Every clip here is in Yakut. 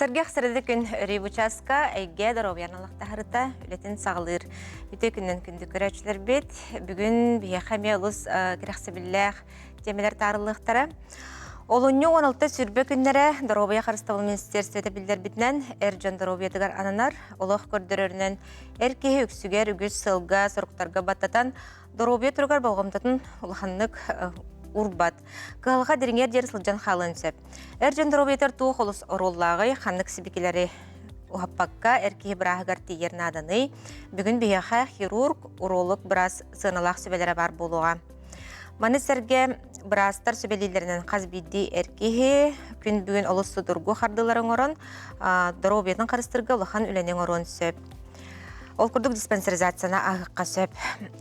Сэргэх сэрэдэ күн өрүү бучааска эйгэ доруобуйаны алахтаһарыта үлэтин саҕалыыр. Үтүө күннэн күндү көрөөччүлэрбит. Бүгүн биһиэхэ эмиэ олус кэрэхсэбиллээх тиэмэлэр таарыллыахтара. Олунньу 16 сүрбэ күннэрэ доруобуйа харыстабыл министерствота биллэрбитинэн эр дьон доруобуйатыгар ананар олох көрдөрөрүнэн эр киһи үксүгэр үгүс сылга соруктарга баттатан доруобуйа туругар болҕомтотун улаханнык уурбат. Кыһалҕа дириҥэр диэри сылдьан хаалыан сөп. Эр дьон доруобуйатыгар туох олус оруоллааҕый, ханнык сибикилэри уһаппакка эр киһи бырааһыгар тиийэр нааданый? Бүгүн биһиэхэ хирург, уролог быраас сыаналаах сүбэлэрэ баар буолуоҕа. Маны сэргэ быраастар сүбэлииллэринэн хас биирдии эр киһи күн бүгүн олус судургу хардыылары оҥорон, доруобуйатын харыстыырга улахан үлэни оҥоруон сөп. Ол курдук диспансеризацияны ааһыахха сөп.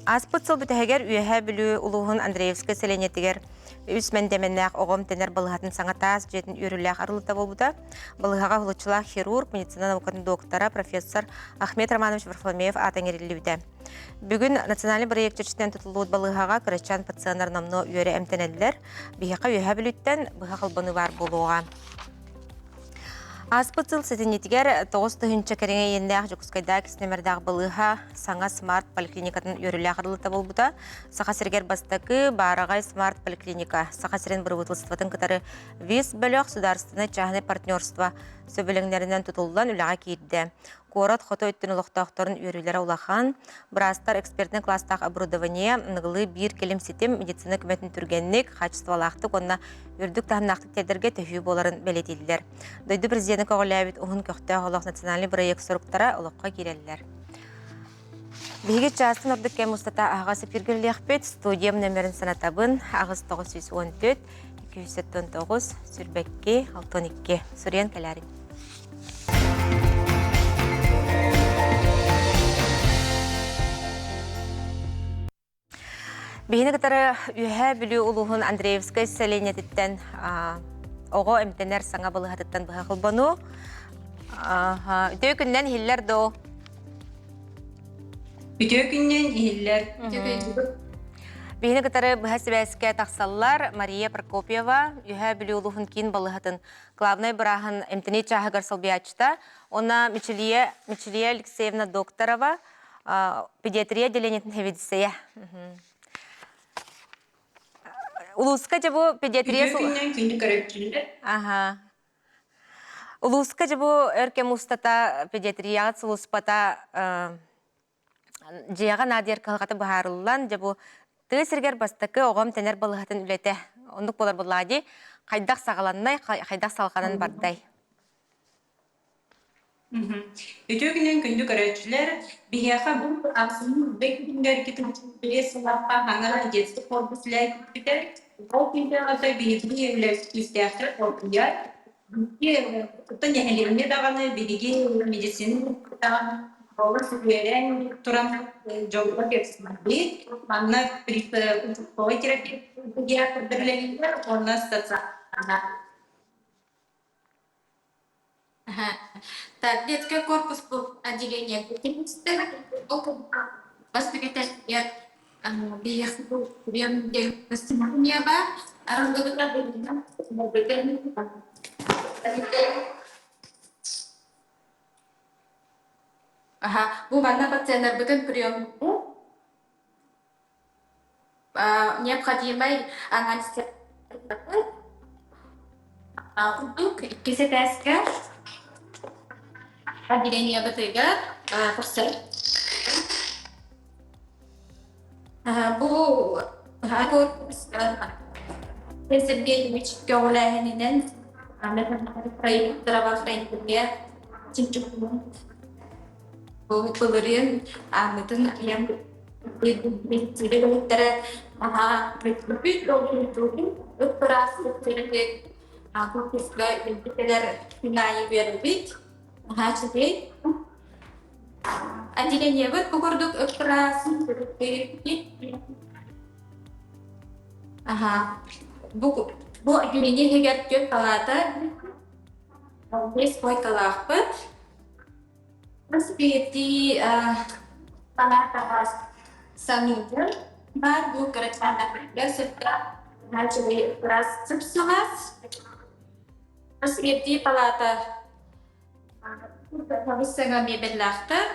Ааспыт сыл бүтэһигэр Үөһээ Бүлүү улууһун Андреевскай сэлиэнньэтигэр үс мэндэмэннээх оҕом тэнэр балыһатын саҥа таас дьиэтин үөрүүлээх арыллыта буолбута. Балыһаҕа уһулуччулаах хирург, медицина наукатын доктора, профессор Ахмед Романович Варфоломеев аата иҥэриллибитэ. Бүгүн национальный бырайыак чэрчитинэн тутуллубут балыыһаҕа кырачаан пациеннар номнуо үөрэ эмтэнэллэр. Биһиэхэ Үөһээ Бүлүүттэн быһа холбонуу баар буолуоҕа. Ааспыт сыл сэтинньитигэр 9000 кэриҥэ иэннээх Дьокуускайдаах иккис нүөмэрдээх балыыһа саҥа смарт-поликлиникатын үөрүүлээх арыллыыта буолбута. Саха сиригэр бастакы баараҕай смарт-поликлиника Саха сирин бырабыыталыстыбатын кытары ВИС бөлөх судаарыстыбаннай чааһынай партнерство сөбүлэҥнэринэн тутуллан үлэҕэ киирдэ. Куорат хоту өттүн олохтоохторун үөрүүлэрэ улахан. Быраастар экспертнэй класстаах оборудование, аныгылыы биир кэлим ситим медицина көмөтүн түргэнник, хаачыстыбалаахтык уонна үрдүк таһымнаахтык тиэрдэргэ төһүү буоларын бэлиэтииллэр. Дойду президенэ көҕүлээбит уһун көхтөөх олох национальный бырайыак соруктара олоххо киирэллэр. Биһиги чаастан ордук кэм устата аһаҕас эфиргэ үлэлиэхпит. Студиям нөмерин санатабын 8914 279 22 62. Суруйан кэлээриҥ. Биһини кытары Үөһээ Бүлүү улууһун Андреевскай сэлиэнньэтиттэн оҕо эмтэнэр саҥа балыыһатыттан быһа холбонуу. Үтүө күннэн иһиллэр доо. Үтүө күннэн иһиллэр. Биһини кытары быһа сибээскэ тахсаллар Мария Прокопьева, Үөһээ Бүлүү улууһун киин балыыһатын главнай бырааһын эмтэнии чааһыгар солбуйааччыта, уонна Мичилия, Мичилия Алексеевна Докторова, педиатрия отделениетын сэбиэдиссэйэ. Улууска дьэ бу педиатрия... Үтүө күннэн күндү көрөөччүлэр. Аха. Улууска дьэ бу өр кэм устата педиатрияҕа сулууспата дьиэҕэ наадыйар кыһалҕата быһаарыллан, дьэ бу тыа сиригэр бастакы оҕом тэнэр балыыһатын үлэтэ оннук буолар буоллаҕа дии. Хайдах саҕаланнай, хайдах салҕанан бардай? Үтүө күнүн күндү көрөөччүлэр! Биһиэхэ бу ахсынньы күнүгэр 2005 сыллаахха хаҥара детский корпус үлэлээбитэ. Ол күнтэн биһиги үлэлиэхтээхтэр оргуйар. Биһиги кытта нэһилиэнньэ даҕаны биһиги медицина даҕаны олус үөрэн туран дьолго кэпсиибит. Манна участковай терапевт педиатрдар үлэлииллэр уонна стационар. Так, детский корпус был отделение Бастакы Аха, бу манна пациеннарбытын прием необходимый анализ курдук иккис этээскэ отделениебытыгар тахсар. Бу Сергеевич көҕүлээһининэн Былырыын ааммытын арыйан үлэһиттэрэ наһаа ып-ыраас корпуска илдьитэлэр күн аайы үөрэбит. Наһаа үчүгэй. Отделениебыт бу курдук ып-ыраас Аха. Бу бу отделение иһигэр түөрт палата, биэс койкалаахпыт. Хас биирдии палатаҕа санузел баар, бу кырачааннарга сөптөөх начали ыраас сып-сылаас. Хас биирдии палата. Хабыс саҥа миэбэллээхтэр.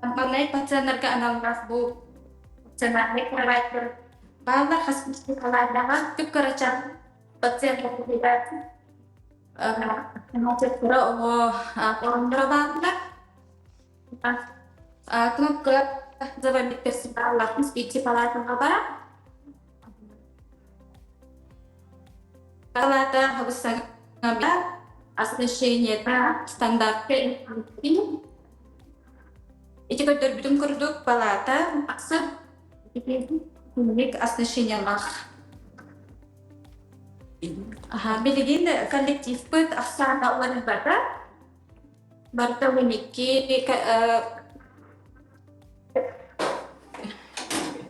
Маҥнай пациеннарга аналлаах бу стационарнай кроваттар бааллар хас палаатаҕа кып-кырачаан пациент кыра оҕо оронноро бааллар. Кнопка звонит персоналлаах икки палатаҕа баар. Палата хабыс саҥа оснащениета стандартка Ити көрдөрбүтүм курдук палата ахса оснащениелаах. Билигин коллективпыт ахсаана уларыйбата. Барыта 12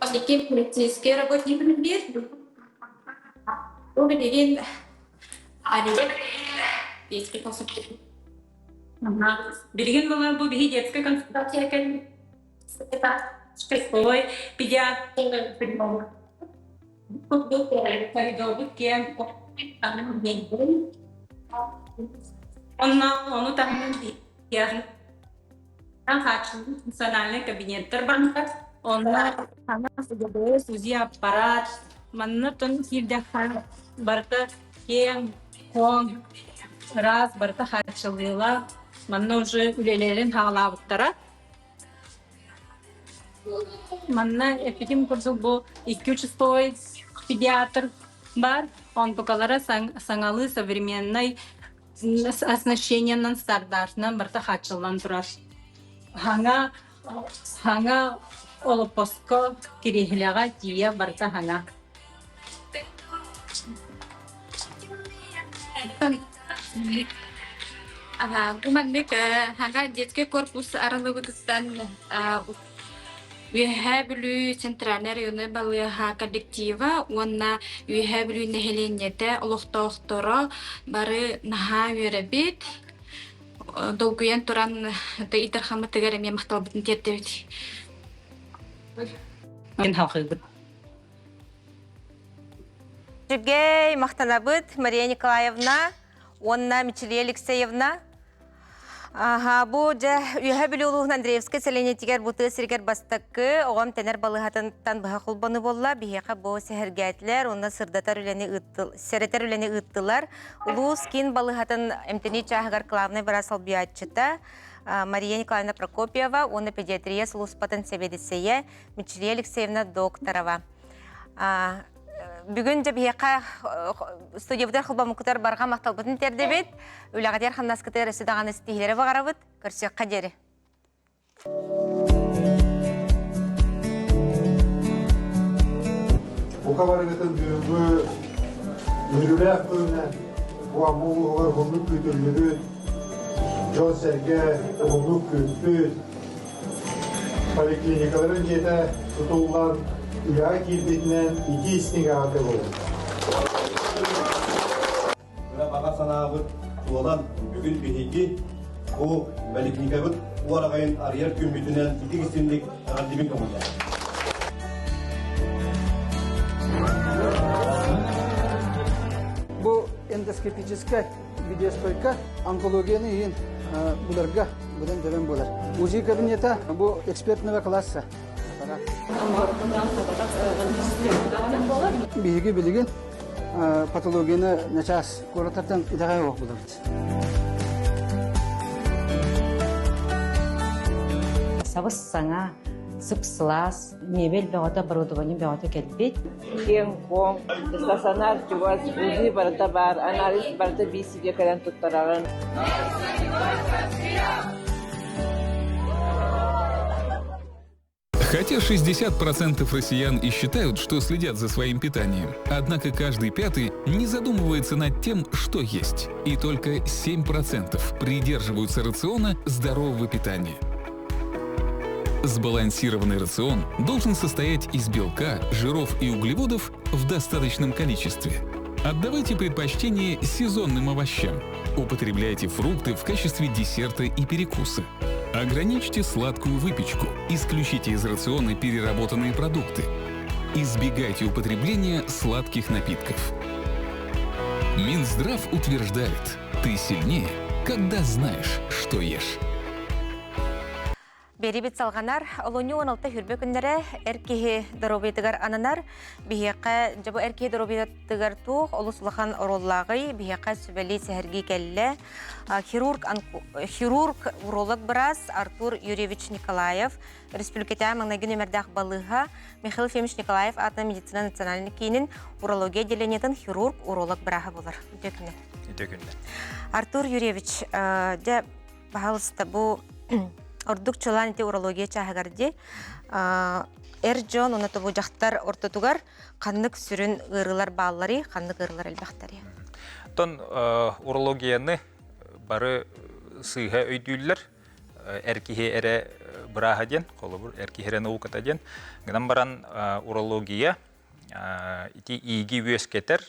12 полицейский работник биир. Бу билигин детский Билигин була бу биһи детская консультация кэл педиатр коридорбут киэҥ онно ону таһынан хааччыллыы функциональнай кабинеттар барбыттар. Онно УЗИ аппарат манна тон киирдэххэ барыта киэҥ, куоҥ, ыраас, барыта хааччыллыылаах. Манна уже үлэлэрин хаалаабыттара. Манна эппитим курдук бу икки участковай педиатр бар. Онтукалара саҥалыы современнай оснащениенан стандартынан барыта хааччыллан турар. Хаҥа хаҥа олоппоско кириэһилэҕэ тиийэ барыта хаҥа. Бу маннык хаҥа детский корпус арыллыбытыттан Үөһээ Бүлүү центральнай районнай балыыһа коллектива уонна Үөһээ Бүлүү нэһилиэнньэтэ олохтоохторо бары наһаа үөрэбит, долгуйан туран Итархаммытыгар эмиэ махталбытын тиэрдэбит. Халҕыыбыт. Үчүгэй, махтанабыт Мария Николаевна уонна Мичилия Алексеевна. Аха, бу дьэ Үөһэ Бүлүү улууһун Андреевскай сэлиэнньэтигэр бу тыа сиригэр бастакы оҕом тэнэр балыыһатыттан быһа холбону буолла. Биһиэхэ бу сэһэргээтилэр уонна сырдатар үлэни ыыттыл, сэрэтэр үлэни ыыттылар. Улуус киин балыыһатын эмтэнии чааһыгар главнай быраас солбуйааччыта Мария Николаевна Прокопьева уонна педиатрия сулууспатын сэбиэдиссэйэ Мичилия Алексеевна Докторова. Бүгүн дьэ биһиэхэ студиябытыгар холбоммуккутугар барҕа махталбытын тиэрдэбит. Үлэҕитигэр хамнаскытыгар өссө даҕаны ситиһиилэри баҕарабыт. Көрсүөххэ диэри. Бука барыгытын бүгүҥҥү үөрүүлээх күнүнэн бу Амма улууһугар уһуннук күүтүллүбүт, дьон-сэргэ уһуннук күүппүт, Поликлиникаларын дьиэтэ тутуллан үлэҕэ киирбитинэн итии истиҥ эҕэрдэ буолуо. Ыра баҕа санаабыт туолан бүгүн биһиги бу поликлиникабыт уораҕайын арыйар күммүтүнэн итик истинник эҕэрдибин көҥүллээх. Бу эндоскопическай видеостойка онкологияны иһин буларга быдан төлөн буолар. УЗИ кабинета бу экспертного класса. Биһиги билигин патологияны начаас куораттартан итэҕэй суох булабыт. Сабыс саҥа, сып-сылаас, мебель бөҕөтө, оборудование бөҕөтө кэлбит. Киэҥ-куоҥ, стационар чугас, УЗИ барыта баар, анализ барыта биир сиргэ кэлэн туттараҕын. Хотя 60% россиян и считают, что следят за своим питанием, однако каждый пятый не задумывается над тем, что есть. И только 7% придерживаются рациона здорового питания. Сбалансированный рацион должен состоять из белка, жиров и углеводов в достаточном количестве. Отдавайте предпочтение сезонным овощам. Употребляйте фрукты в качестве десерта и перекуса. Ограничьте сладкую выпечку. Исключите из рациона переработанные продукты. Избегайте употребления сладких напитков. Минздрав утверждает, ты сильнее, когда знаешь, что ешь. Биэрибит салҕанар. Олунньу 16 хүрбэ күннэрэ эр киһи доруобуйатыгар ананар. Биһиэхэ дьэ бу эр киһи доруобуйатыгар туох олус улахан оруоллааҕый? Биһиэхэ сүбэлии сэһэргии кэллэ. Хирург, хирург, уролог быраас Артур Юрьевич Николаев, республикатааҕы маҥнайгы нүөмэрдээх балыыһа Михаил Ефимович Николаев аатынан медицина национальнай киинин урология отделениетын хирург, уролог бырааһа буолар. Үтүө күннэр. Үтүө күннэр. Артур Юрьевич, дьэ Пожалуйста, бу ордук чулаан ити урология чааһыгар дии. Эр дьон уонна бу дьахтар ортотугар ханнык сүрүн ыарыылар баалларый, ханнык ыарыылар элбэхтэрий? Оттон урологияны бары сыыһа өйдүүллэр. Эр киһи эрэ бырааһа диэн, холобур, эр киһи эрэ науката диэн. Гынан баран урология ити ииги үөскэтэр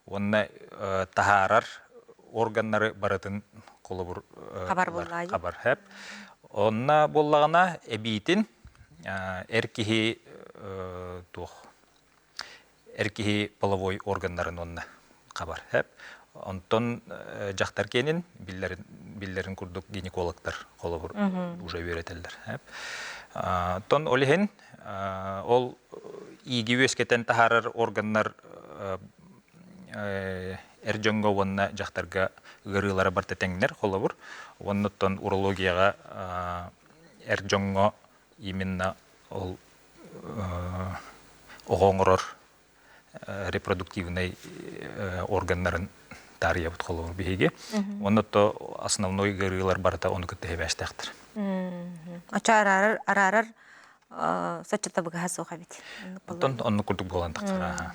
уонна таһаарар органнары барытын холобур хабар буоллаҕа хабар хэп онно буоллаҕына эбиитин эр киһи туох эр киһи половой органнарын уонна хабар хэп онтон дьахтар киэнин биллэрин биллэрин курдук гинекологтар холобур уже үөрэтэллэр хэп тон ол иһин ол ииги үөскэтэн таһаарар органнар эр дьоҥҥо уонна дьахтарга ыарыылара барыта тэҥнэр холобур уонна оттон урологияҕа эр дьоҥҥо именно ол оҕо оҥорор репродуктивнай органнарын таарыйабыт холобур биһиги уонна то основной ыарыылар барыта ону кытта сибээстээхтэр. Очо араарар араарар соччо табыгаһа суох эбит. Оттон оннук курдук буолан тахсар.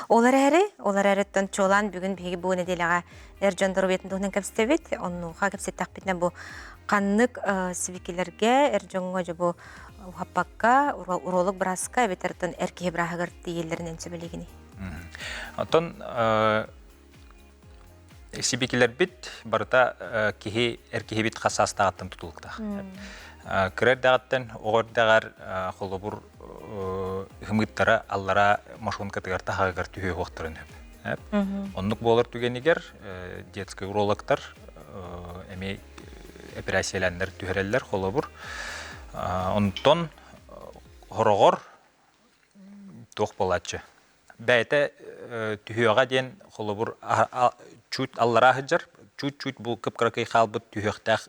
Ол эрээри, ол эрээриттэн чуолаан бүгүн биһиги бу нэдиэлэҕэ эр дьон доруобуйатын туһунан кэпсэтэбит. Оннуха кэпсэттэхпитинэ бу ханнык сибикилэргэ эр дьоҥҥо дьэ бу уһаппакка уролог бырааска эбэтэр эр киһи бырааһыгар тиийэллэринэн сөбүлэгиний? Оттон сибикилэрбит барыта киһи эр киһибит хас саастааҕыттан тутулуктаах. Кыра эрдэҕиттэн оҕо эрдэҕэр холобур ымыыттара аллара мошонкатыгар таһаҕыгар түһүө уохтарын сөп. Оннук буолар түгэнигэр детский урологтар эмиэ эпэрээссийэлээннэр түһэрэллэр холобур. Онтон хороҕор туох буолааччы бэйэтэ түһүөҕэ диэн холобур чуть аллараа сылдьар чуть-чуть бу кып-кыракый хаалбыт түһүөхтээх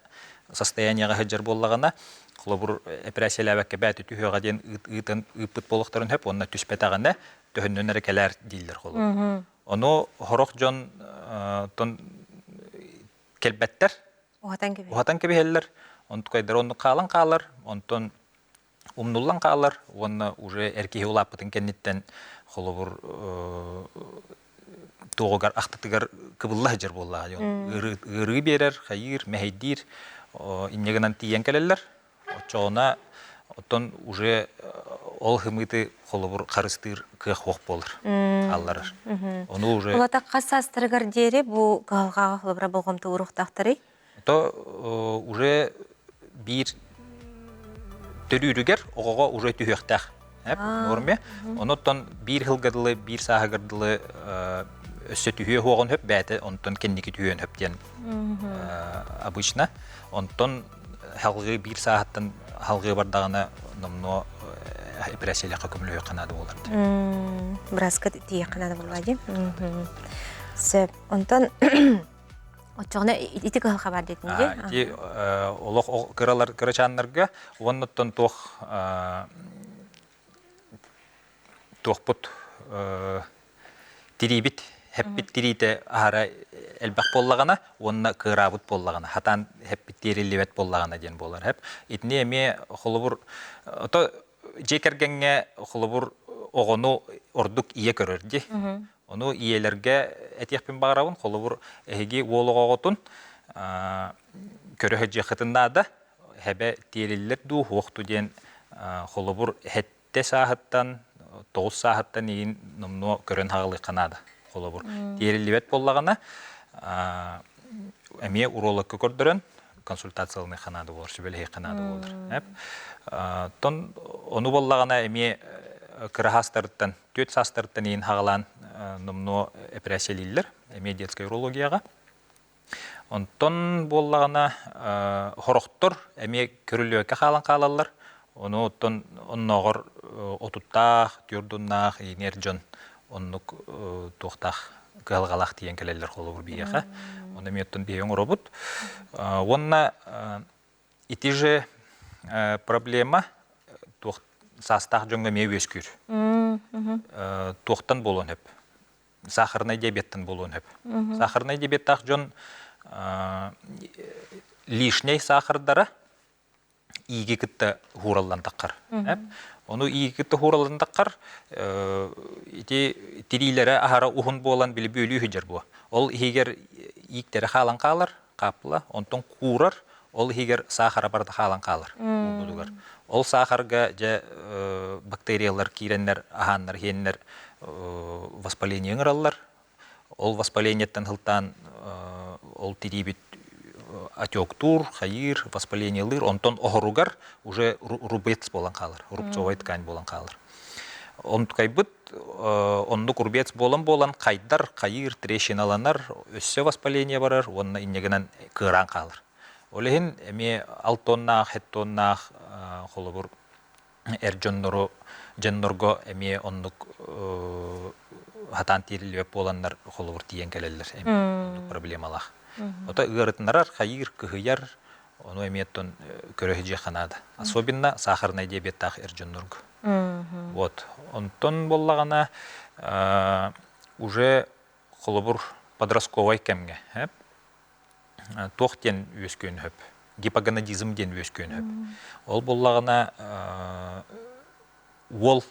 состояниеҕа сылдьар буоллаҕына холобур эпэрээссийэлээбэккэ бэйэтэ түһүөҕэ диэн ыытан ыыппыт буолуохтарын сөп уонна түспэтэҕинэ төһөннөн эрэ кэлээр дииллэр холобур ону сорох дьон кэлбэттэр уһатан кэбиһэллэр онтукайдара оннук хаалан хаалар онтон умнуллан хаалар уонна уже эр киһи улааппытын кэнниттэн холобур туоҕугар ахтытыгар кыбылла сылдьар буоллаҕа ыарыы биэрэр хайыыр мэһэйдиир инньэ гынан тиийэн кэлэллэр оччоҕуна оттон уже ол хымыыты холобур харыстыыр кыах суох буолар алларар ону уже Улата хас саастарыгар диэри бу кыһалҕаҕа холобура болҕомто ууруохтаахтарый То уже биир төрүүрүгэр оҕоҕо уже түһүөхтээх норме. Онуттан биир сылга дылы, биир сааһыгар дылы өссө түһүө хуоҕун хөп бэйэтэ онтон кэнники түһүөн хөп диэн обычно. Онтон халгыы биир сааһыттан халгыы бардаҕына номнуо эпэрээссийэлэххэ көмөлөһүөххэ наада буолар. Бырааска тиийиэххэ наада буолла дии. Сөп. Онтон Оччоҕуна ити кыһалҕа баар диэтиҥ дии? Ити олох кыралар кырачааннарга уоннаттан туох туохпут тириибит хэппит тириитэ аһара элбэх буоллаҕына уонна кыараабыт буоллаҕына хатаан хэппит тиэриллибэт буоллаҕына диэн буолар хэп итини эмиэ холобур ото дьиэ кэргэҥҥэ холобур оҕону ордук ийэ көрөр дии Ону ийэлэргэ этиэхпин баҕарабын, холобур, эһиги уол оҕоҕутун көрө сылдьыаххытын наада, хэбэ тиэриллэр дуу, суох дуу диэн холобур сэттэ сааһыттан, 9 сааһыттан иин номнуо көрөн хаалыахха наада. Холобур, тиэриллибэт буоллаҕына, эмиэ урологка көрдөрөн консультацияланыахха наада буолар, сүбэлэһиэххэ наада буолар. Оттон ону буоллаҕына эмиэ кыраһаастарыттан Түөрт саастарыттан иин хаҕалаан номнуо эпэрээссийэлииллэр, эмиэ детскай урологияҕа. Онтон буоллаҕына хорохтор эмиэ көрүлүөккэ хаалан хаалаллар. Ону оттон оннооҕор отуттаах, түөрдуннаах иҥэр дьон оннук туохтаах кыһалҕалаах тиийэн кэлэллэр холобур биһиэхэ. Ону эмиэ оттон биһиги оҥоробут. Уонна ити же проблема туох саастаах дьоҥҥо эмиэ үөскүүр. Туохтан буолуон сөп? Сахарнай диабеттан буолуон сөп. Сахарнай диабеттаах дьон лишней сахардара ииги кытта хуураллан таххар. Ону ииги кытта хуураллан таххар ити тириилэрэ аһара уһун буолан били бүөлүү сылдьар буо. Ол иһигэр ииктэрэ хаалан хаалар, хааппыла, онтон куурар, ол иһигэр саахара барыта хаалан хаалар уурбутугар. Ол саахарга дьэ бактериялар киирэннэр, аһааннар, иһиэннэр воспаление ыҥыраллар. Ол воспалениеттан сылтаан ол тириибит отектуур, хайыыр, воспалениелыыр, онтон оһоругар уже рубец буолан хаалар, рубцовая ткань буолан хаалар. Онтукайбыт оннук рубец буолан-буолан хайдар, хайыыр, трещиналанар, өссө воспаление барар уонна инньэ гынан кыараан хаалар. Ол иһин эмиэ алтоннаах, хеттоннаах холобур эр дьоннору дьоннорго эмиэ оннук хатаан тиэриллибэт буоланнар холобур тиийэн кэлэллэр эмиэ оннук проблемалаах. Ото ыарытынарар, хайыыр, кыһыйар, ону эмиэ оттон көрө сылдьыахха наада. Особенно сахарнай диабеттаах эр дьоннорго. Вот. Онтон буоллаҕына уже холобур подростковай кэмҥэ туох диэн үөскүөн сөп? Гипогонадизм диэн үөскүөн сөп. Ол буоллаҕына уол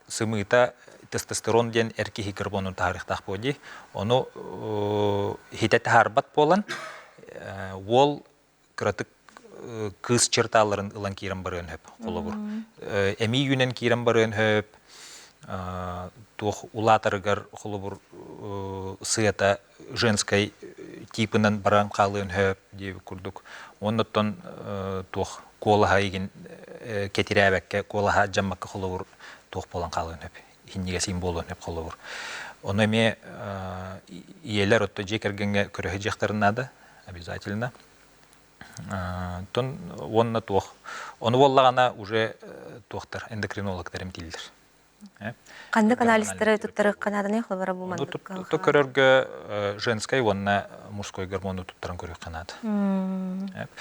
сымыыта тестостерон диэн эр киһи гормонун таһаарыахтаах буо дии. Ону хитэ таһаарбат буолан уол кыратык кыыс черталарын ылан киирэн барыан сөп холобур. Эмиий үүнэн киирэн барыан сөп, туох улаатарыгар холобур сыата женскай типынан баран хаалыан сөп диэбит курдук. Уонна оттон туох куолаһа игин кэтирээбэккэ, куолаһа дьаммакка холобур туох буолан хаалыан сөп, иһинньигэсиин буолуон сөп холобур. Ону эмиэ ийэлэр отто дьиэ кэргэҥҥэ көрө сылдьыахтарын наада обязательно. Оттон уонна туох ону буоллаҕына уже туохтар эндокринологтар эмтииллэр. Ханнык анализтары туттарыахха нааданы холобура бу маннык Тутта көрөргө женскай уонна мужской гормону туттаран көрүөххэ наада.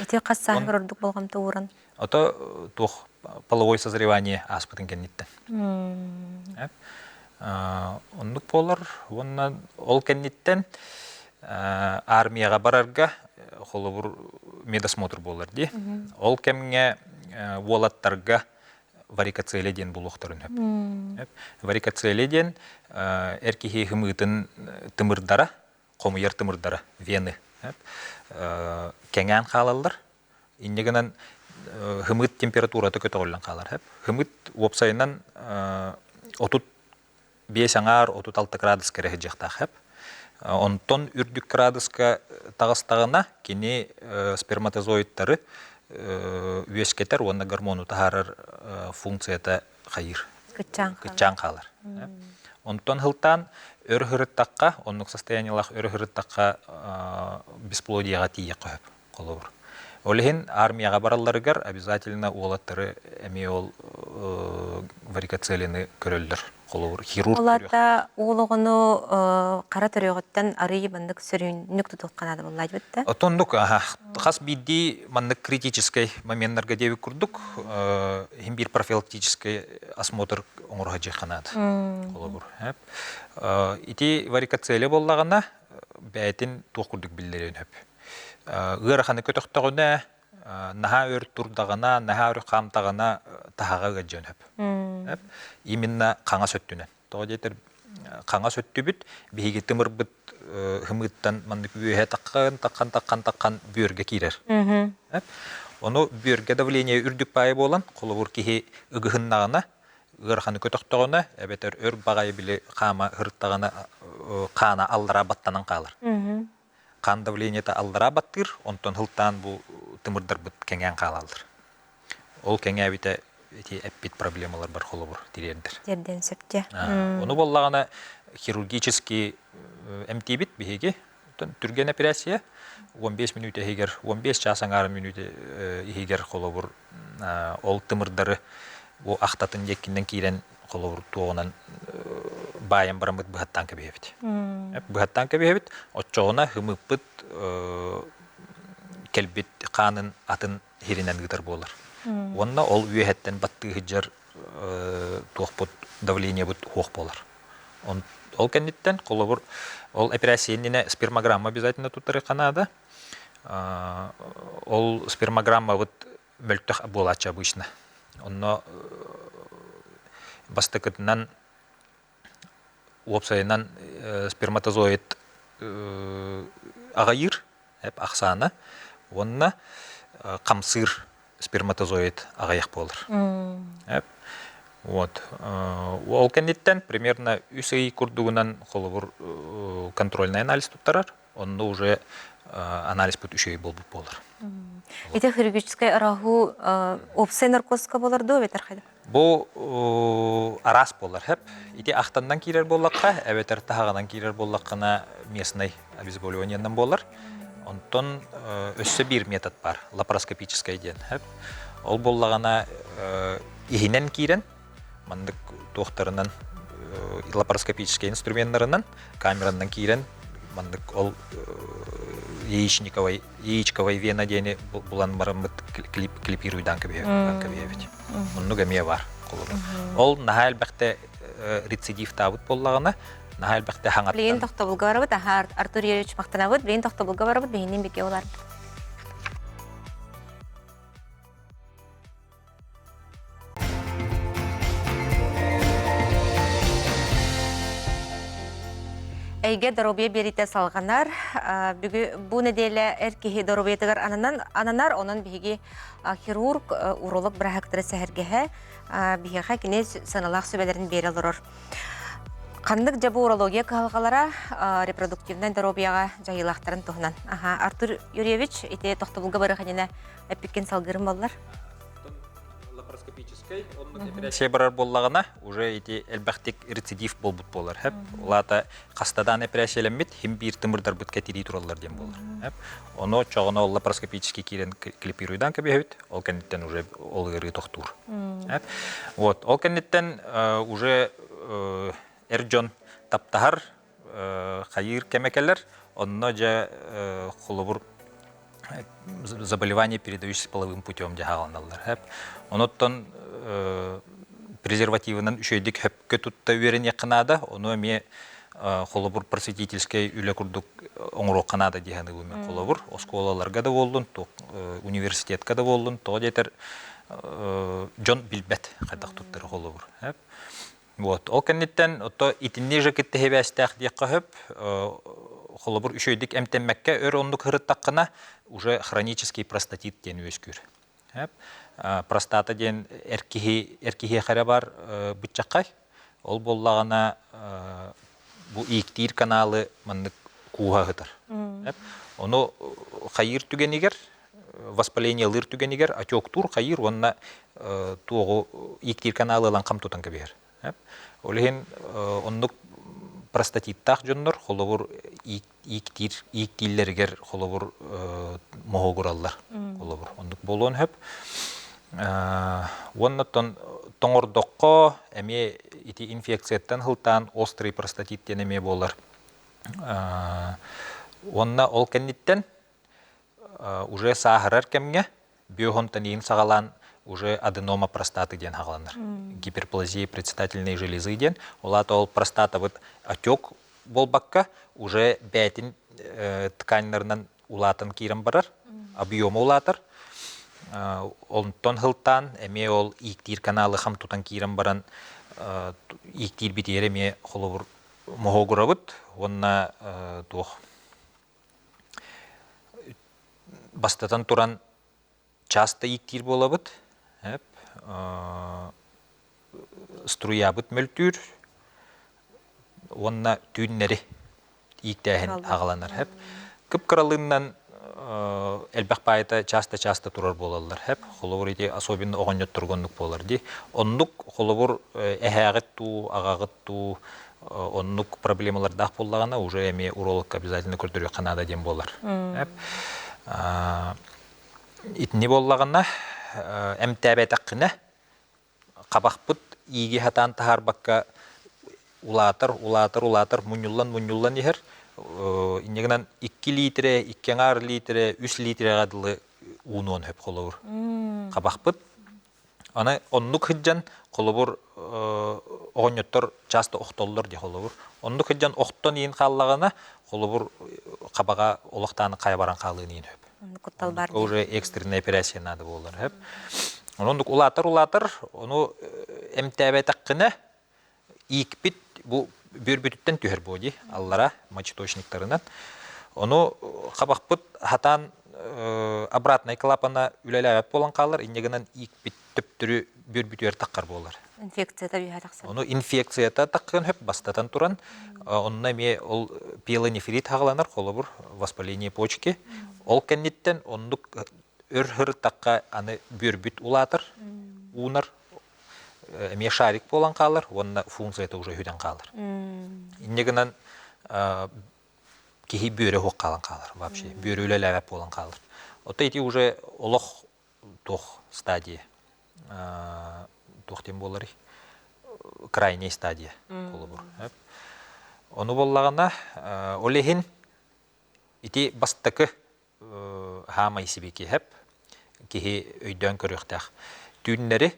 Ити хас сааһыгар ордук болҕомто ууран? Ото туох половой созревание ааспытын кэнниттэн. Оннук буолар уонна ол кэнниттэн армияҕа барарга холобур медосмотр буолар дии. Ол кэмҥэ уолаттарга варикоцелия диэн булуохтарын сөп. Варикоцелия диэн эр киһи хымыытын тымырдара, хомуйар тымырдара, вены кэҥээн хаалаллар. Инньэ гынан хымыт температурата көтөҕүллэн хаалар. Хымыт уопсайынан 35 аҥаар 36 градуска эрэ сылдьыахтаах сөп. Онтон үрдүк градуска таҕыстаҕына кини сперматозоидтары үөскэтэр уонна гормону таһаарар функцията хайыыр. Кыччаан хаалар. Онтон сылтаан өр сырыттахха, оннук состояниелаах өр сырыттахха бесплодияҕа тиийиэххэ сөп. Холобур. Ол иһин армияҕа баралларыгар обязательно уолаттары эмиэ ол варикоцелины көрөллөр. Холобур, хирург Ол аата уол оҕону хара төрүөҕүттэн арыый маннык сөрүүннүк тутуохха наада буолла дии да? Отоннук хас биирдии маннык критическэй моменнарга диэбит курдук иһин биир профилактический осмотр оҥоро дьиэххэ наада. Холобур. Ити варикоцелия буоллаҕына бэйэтин туох курдук биллэриэн сөп. Ыараханы көтөхтөҕүнэ, наһаа өр турдаҕына, наһаа өр хаамтаҕына таһаҕа ыалдьыан сөп. Именно хаҥас өттүнэн. Тоҕо диэтэр хаҥас өттүбүт биһиги тымырбыт хымыыттан маннык үөһэ таххан, таххан, таххан, таххан бүөргэ киирэр. Ону бүөргэ давление үрдүк баайы буолан, холобур киһи ыгыһыннаҕына, ыараханы көтөхтөҕүнэ, эбэтэр өр баҕайы били хаама ырыттаҕына хаана аллараа баттанан хаалар. Хаан давлениета аллараа баттыыр, онтон сылтаан бу тымырдарбыт кэҥээн хаалаллар. Ол кэҥээбитэ ити эппит проблемаларбар холобур тириэрдэр. Тиэрдэн сөптө. Ону буоллаҕына хирургический эмтиибит биһиги. Оттон түргэн эпэрээссийэ 15 мүнүүтэ иһигэр, 15 чаас аҥаара мүнүүтэ иһигэр холобур ол тымырдары бу ахтатын диэккинэн киирэн холобур туоҕунан баайан бараммыт быһаттаан кэбиһэбит. Быһаттаан кэбиһэбит, оччоҕуна хымыппыт кэлбит хаанын атын иһиринэн ыытар буолар. Уонна ол үөһэттэн баттыы сылдьар туохпут давлениебыт суох буолар. Ол кэнниттэн, холобур, ол эпэрээссийэ иннинэ спермограмма обязательно туттарыахха наада. Ол спермограммабыт мөлтөх буолааччы обычно. Онно бастакытынан уопсайынан сперматозоид аҕайыыр ахсаана уонна хамсыыр сперматозоид аҕыйах буолар. Вот. Ол кэнниттэн примерно үс ый курдугунан холобур контрольный анализ туттарар. Онно уже анализпыт үчүгэй буолбут буолар. Ити хирургическай араху уопсай наркозка болар дуо эбэтэр хайда? Бу араас буолар хэп. Ити ахтаннан киирэр буоллахха, эбэтэр таһаҕынан киирэр буоллаххына местный обезболиваниенан буолар. Онтон өссө биир метод бар, лапароскопическай диэн. Ол буоллаҕына иһинэн киирэн, маннык туохтарынан лапароскопическай инструменнарынан, камеранан киирэн, маннык ол яичниковай, яичковай вена диэни булан бараммыт клип, клипируйдаан кэбиһэбит. Оннук эмиэ бар. Ол наһаа элбэхтэ рецидивтаабыт буоллаҕына, наһаа элбэхтэ хаҥаттан. Билигин тохтобулга барабыт, аха Артур Юрьевич махтанабыт, билигин тохтобулга барабыт, биһинин бике олар. Эйгэ доруобуйа биэриитэ салҕанар. Бүгү бу нэдиэлэ эр киһи доруобуйатыгар ананан ананар, онон биһиги хирург, уролог быраһыктары сэһэргэһэ биһиэхэ кини сыаналаах сүбэлэрин биэрэ олорор. Ханнык дьэ бу урология кыһалҕалара репродуктивнай доруобуйаҕа дьайыылаахтарын туһунан. Аха, Артур Юрьевич, ити тохтобулга барыах иннинэ эппиккин салгыырым буоллар. Лапароскопическай оннук операция барар буоллаҕына, уже ити элбэхтик рецидив буолбут буолар. Хэп. Улаата хастадаан операциялэммит, хим биир тымырдарбыт кэтирии тураллар диэн буолар. Хэп. Ону чоҕоно ол лапароскопический киирэн клипируйдаан кэбиһэбит, ол кэнниттэн уже ол ыарыы тохтуур. Вот, ол кэнниттэн уже эр дьон таптаһар, хайыыр кэмэ кэлэр, онно дьэ холобур заболевание, передающееся половым путем дьаһааланаллар. Онуттан презервативынан үчүгэйдик хөпкө тутта үөрэниэххэ наада, ону эмиэ холобур просветительскай үлэ курдук оҥоруохха наада дии саныыбын мен холобур оскуолаларга да буоллун университетка да буоллун тоҕо диэтэр дьон билбэт хайдах туттары холобур вот ол кэнниттэн ото итинни же кытта сибээстээх диэххэ сөп холобур үчүгэйдик эмтэммэккэ өр оннук сырыттаххына уже хронический простатит диэн үөскүүр Простата диэн эр киһи эр киһиэхэ эрэ бар быччаххай. Ол буоллаҕына бу ииктиир каналы маннык кууһа ыһытар. Ону хайыыр түгэнигэр, воспалениелыыр түгэнигэр отектуур хайыыр уонна туоҕу ииктиир каналы ылан хам тутан кэбиһэр. Ол иһин оннук простатиттаах дьоннор холобур ииктиир ииктииллэригэр холобур моһуогураллар холобур оннук буолуон сөп уонна тоҥордоххо эмиэ ити инфекцияттан сылтаан острый простатит диэн эмиэ буолар уонна ол кэнниттэн уже сааһырар кэмҥэ биохонтониин саҕалаан уже аденома простаты диэн хаҕаланар. Гиперплазия предстательной железы диэн. Ол аата ол простатабыт отек буолбакка уже бээтин тканьнарынан улаатан киирэн барар, объема улаатар. Онтон сылтаан эмиэ ол ииктиир каналы хам тутан киирэн баран ииктиир битиэр эмиэ холобур моһуогурабыт уонна туох Бастатан туран, часто ииктиир буолабыт. Струябыт мөлтүүр уонна түүннэри ииктээһин аҕаланар. Кып-кыралыыннан элбэх баайыта часто-часто турар буолаллар. Холобур, ити особенно оҕонньотторго оннук буолар дии. Оннук холобур эһээҕит дуу, аҕаҕыт дуу. Оннук проблемалардаах буоллаҕына, уже эмиэ урологка обязательно көрдөрүөххэ наада диэн буолар. Итини буоллаҕына, эмтээбэтэххинэ, хабахпыт ииги сатаан таһаарбакка улаатар, улаатар, улаатар, мунньуллан, мунньуллан иһэр. Инньэ гынан 2 литрэ, 2 аҥаар литрэ, 3 литрэҕэ дылы уунуон сөп холобур. Хабахпыт. Аны оннук сылдьан, холобур, оҕонньоттор часто охтоллор дии холобур. Оннук сылдьан охтон иин хааллаҕына, холобур, хабаҕа олохтааны хайа баран хаалыан иин сөп. Куттал бар. Уже экстренная операция надо буолар сөп. Оннук улаатар улаатар, ону эмтээбэтэххинэ, иикпит бу бүөрбүтүттэн түһэр буо дии аллара мочеточниктарынан. Ону хабахпыт хатаан обратный клапана үлэлээбэт буолан хаалар, инньэ гынан иикпит төптөрү бүөрбүтүгэр таххар буолар. Инфекцията үөһэ тахсар. Ону инфекцията таххыан хөп бастатан туран, онно эмиэ ол пиелонефрит хаҕаланар, холобур, воспаление почки. Ол кэнниттэн оннук өр һырыттахха аны бүөрбүт улаатар, уунар, эмиэ шарик буолан хаалар уонна функцията уже үһүтэн хаалар. Инньэ гынан киһи бүөрэ суох хаалан хаалар вообще бүөрэ үлэлээбэт буолан хаалар. Ото ити уже олох туох стадия туох диэн буоларый крайняя стадия холобур. Ону буоллаҕына ол иһин ити бастакы хаамай сибикиһэп киһи өйдөөн көрүөхтээх. Түүннэри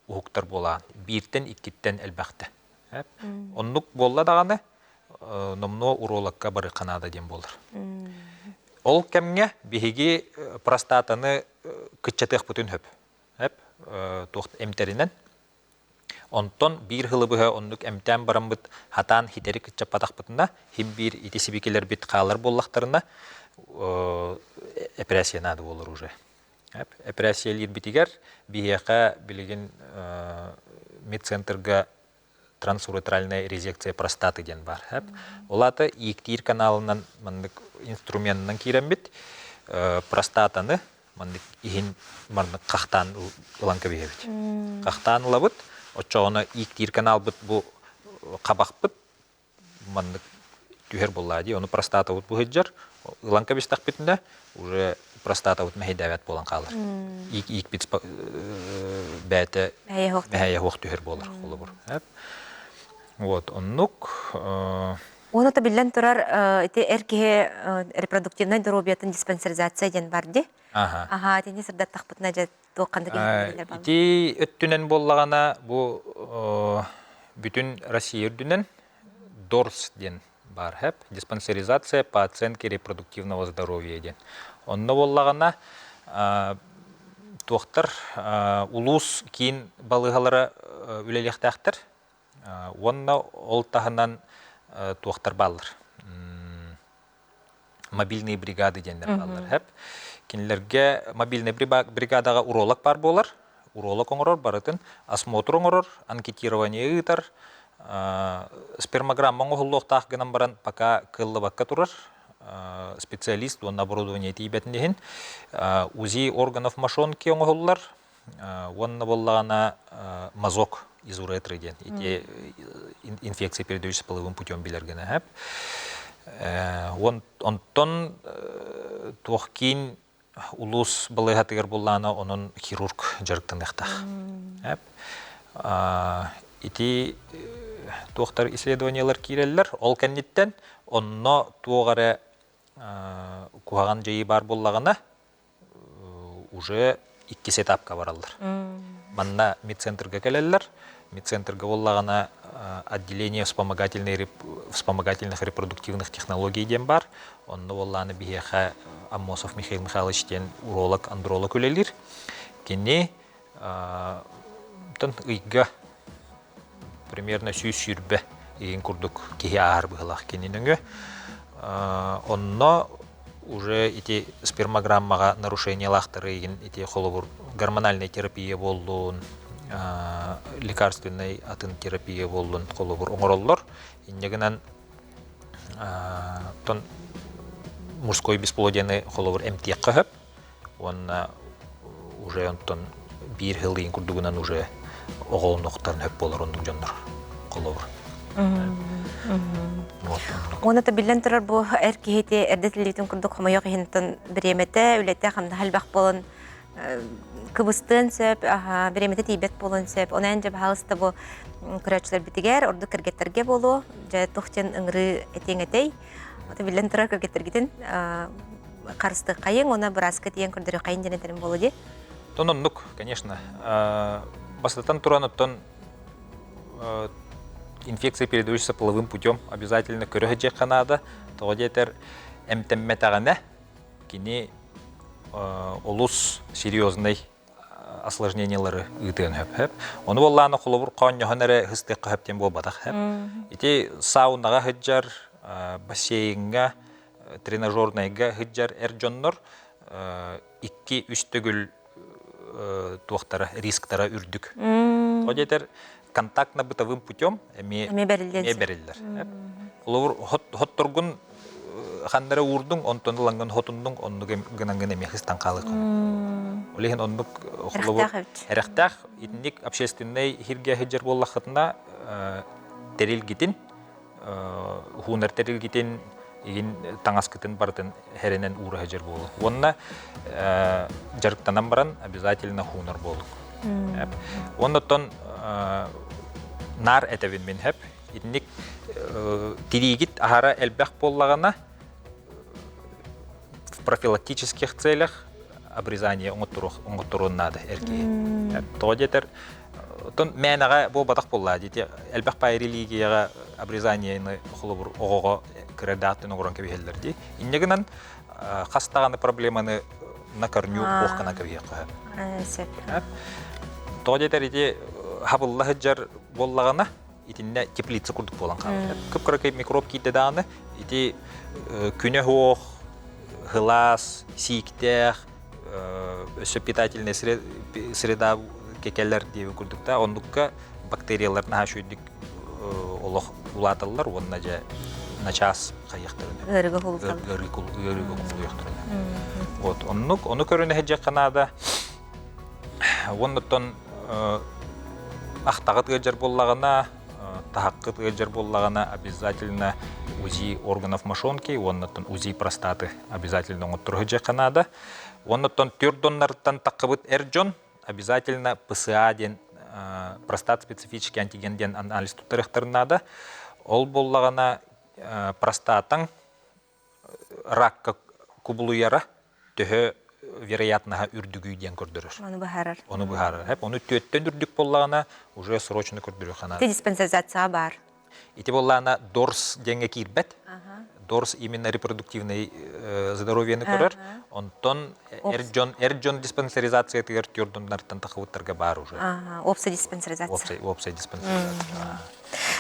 уһуктар буолаан бииртэн иккиттэн элбэхтэ. Оннук буолла даҕаны номнуо уролокка барыахха наада диэн буолар. Ол кэмҥэ биһиги простатаны кыччатыахпытын сөп. Туох эмтэринэн Онтон биир сылы быһа оннук эмтээн бараммыт хатаан хитэри кыччаппатахпытына, хим биир ити сибикилэрбит хаалар буоллахтарына, эпэрээссийэ наада буолар уже. Эпэрээссийэлиирбитигэр биһиэхэ билигин медцентрга трансуретральная резекция простаты диэн баар. Ол аата ииктиир каналынан маннык инструменынан киирэммит простатаны маннык иһин маннык хахтаан ылан кэбиһэбит. Хахтаан ылабыт, оччоҕуна ииктиир каналбыт бу хабахпыт маннык түһэр буоллаа дии, ону простатабыт бу сылдьар, ылан кэбистэхпитинэ уже простатабыт мэһэйдээбэт буолан хаалар. Иик иикпит бэйэтэ мэһэйэ суох түһэр буолар холобур. Вот оннук Уонна то биллэн турар ити эр киһи репродуктивнай доруобуйатын диспансеризация диэн бар дии. Аха, итини сырдаттахпытына дьэ туох ханнык иһитиннэрилэр бааллар. Ити өттүнэн буоллаҕына бу бүтүн Россия үрдүнэн ДОРС диэн баар хэп диспансеризация по оценке репродуктивного здоровья диэн. Онно буоллаҕына туохтар улуус киин балыыһалара үлэлиэхтээхтэр. Уонна ол таһынан туохтар бааллар. Мобильные бригады диэннэр бааллар. Хэп. Кинилэргэ мобильная бригадаҕа уролог баар буолар. Уролог оҥорор барытын осмотр оҥорор, анкетирование ыытар, спермограмма оҥоһуллуохтаах гынан баран пока кыаллыбакка турар. Специалист уонна оборудование тиийбэтин иһин УЗИ органов мошонки оҥоһуллар, Уонна буоллаҕына мазок из уретры диэн ити инфекция передающаяся половым путем билэр гына сөп. Онтон туох киин улуус балыыһатыгар буоллаҕына онон хирург дьарыктаныахтаах. Ити туохтар исследованиялар киирэллэр. Ол кэнниттэн онно туох эрэ куһаҕан дьайыы баар буоллаҕына уже иккис этапка бараллар. Манна медцентрга кэлэллэр. Медцентрга буоллаҕына отделение вспомогательных репродуктивных технологий диэн баар. Онно буоллаҕына биһиэхэ Аммосов Михаил Михайлович диэн уролог, андролог үлэлиир. Кини ыйга примерно 120 игин курдук киһи ааһар быһылаах кини нөҥүө. Онно уже ити спермограммаҕа нарушениелаахтары игин ити холобур гормональная терапия буоллун, лекарственный атын терапия буоллун холобур оҥороллор. Инньэ гынан тон мужской бесплодиены холобур эмтиэххэ сөп. Уонна уже онтон биир сыл ыйын курдугунан уже оҕолонуохтарын сөп буолар оннук дьоннор холобур. Уонна та биллэн турар бу эр киһити эрдэ тиллибитин курдук хомойуох иһинтэн бириэмэтэ, үлэтэ хамнаһа элбэх буолан кыбыстыан сөп, бириэмэтэ тиийбэт буолуон сөп. Онон дьэ баһаалыста бу көрөөччүлэрбитигэр, ордук кэргэттэргэ буолуо, дьэ туох диэн ыҥырыы этиэҥ этэй. Ото биллэн турар кэргэттэргитин харыстыаххайыҥ, уонна бырааска тиийэн көрдөрүөххэйин диэн этэрим буолуо дии. Тон оннук, конечно. Бастатан туран, оттон инфекция передающаяся половым путем обязательно көрө сылдьыахха наада. Тоҕо диэтэр эмтэммэтэҕинэ кини олус серьезный осложнениелары ыытыан сөп. Ону буоллаана холобур хоонньоһон эрэ хыстыахха сөп диэн буолбатах. Ити саунаҕа сылдьар, бассейҥҥа, тренажернайга сылдьар эр дьоннор икки-үс төгүл туохтара, рисктара үрдүк. Тоҕо диэтэр контактно-бытовым путем эмиэ бэриллэр. Холобур, хотторгун ханнара уурдуҥ, онтон ылаҥҥын хотуннуҥ, оннук гынаҥҥын эмиэ хыстан хаалыаххын. Ол иһин оннук холобур эрэхтээх итинник общественнай иһиргэ сылдьар буоллаххытына тэрилгитин уһуунар тэрилгитин игин таҥаскытын барытын хэрэнэн уура сылдьар буолуҥ. Уонна дьарыктанан баран обязательно хуунар буолуҥ. Уонна оттон наар этэбин мин хэп. Итинник тириигит аһара элбэх буоллаҕына в профилактических целях обрезание оҥотторуон наада эр киһи. Тоҕо диэтэр Оттон мээнэҕэ буолбатах буоллаа дии. Элбэх паай религияҕа обрезаниены холобур оҕоҕо кыра дааттан оҥорон кэбиһэллэр дии. Инньэ гынан хас даҕаны проблеманы на корню ох гынан кэбиһиэххэ сөп. Тоҕо диэтэр ити хабылла сылдьар буоллаҕына итиннэ теплица курдук буолан хаалар. Кып-кыракый микроб киирдэ даҕаны ити күнэ суох, сылаас, сииктээх, өссө питательная среда кекелер диэбит курдук да оннукка бактериялар наһаа үчүгэйдик олох улааталлар уонна дьэ начаас хайыахтарын ыарыыга кубулуйахтарын вот оннук ону көрүнэ сылдьыахха наада уоннаттан ахтаҕыт ыалдьар буоллаҕына таһаххыт ыалдьар буоллаҕына обязательно УЗИ органов мошонки уоннаттан УЗИ простаты обязательно оҥотторо сылдьыахха наада. Уоннаттан түөрт доннартан таххыбыт эр дьон обязательно ПСА диэн простат специфический антиген диэн анализ туттарыахтарын наада. Ол буоллаҕына простатаҥ ракка кубулуйара төһө вероятноһа үрдүгүй диэн көрдөрөр. Ону быһаарар. Ону быһаарар. Ону түөттэн үрдүк буоллаҕына уже срочно көрдөрүөххэ наада. Ити диспансеризация баар. Ити буоллаҕына ДОРС диэҥҥэ киирбэт. ДОРС именно репродуктивный здоровьены көрөр. Онтон эр дьон эр дьон диспансеризациятыгар түөрдуннартан тахыбыттарга баар уже. Уопсай диспансеризация. Уопсай диспансеризация.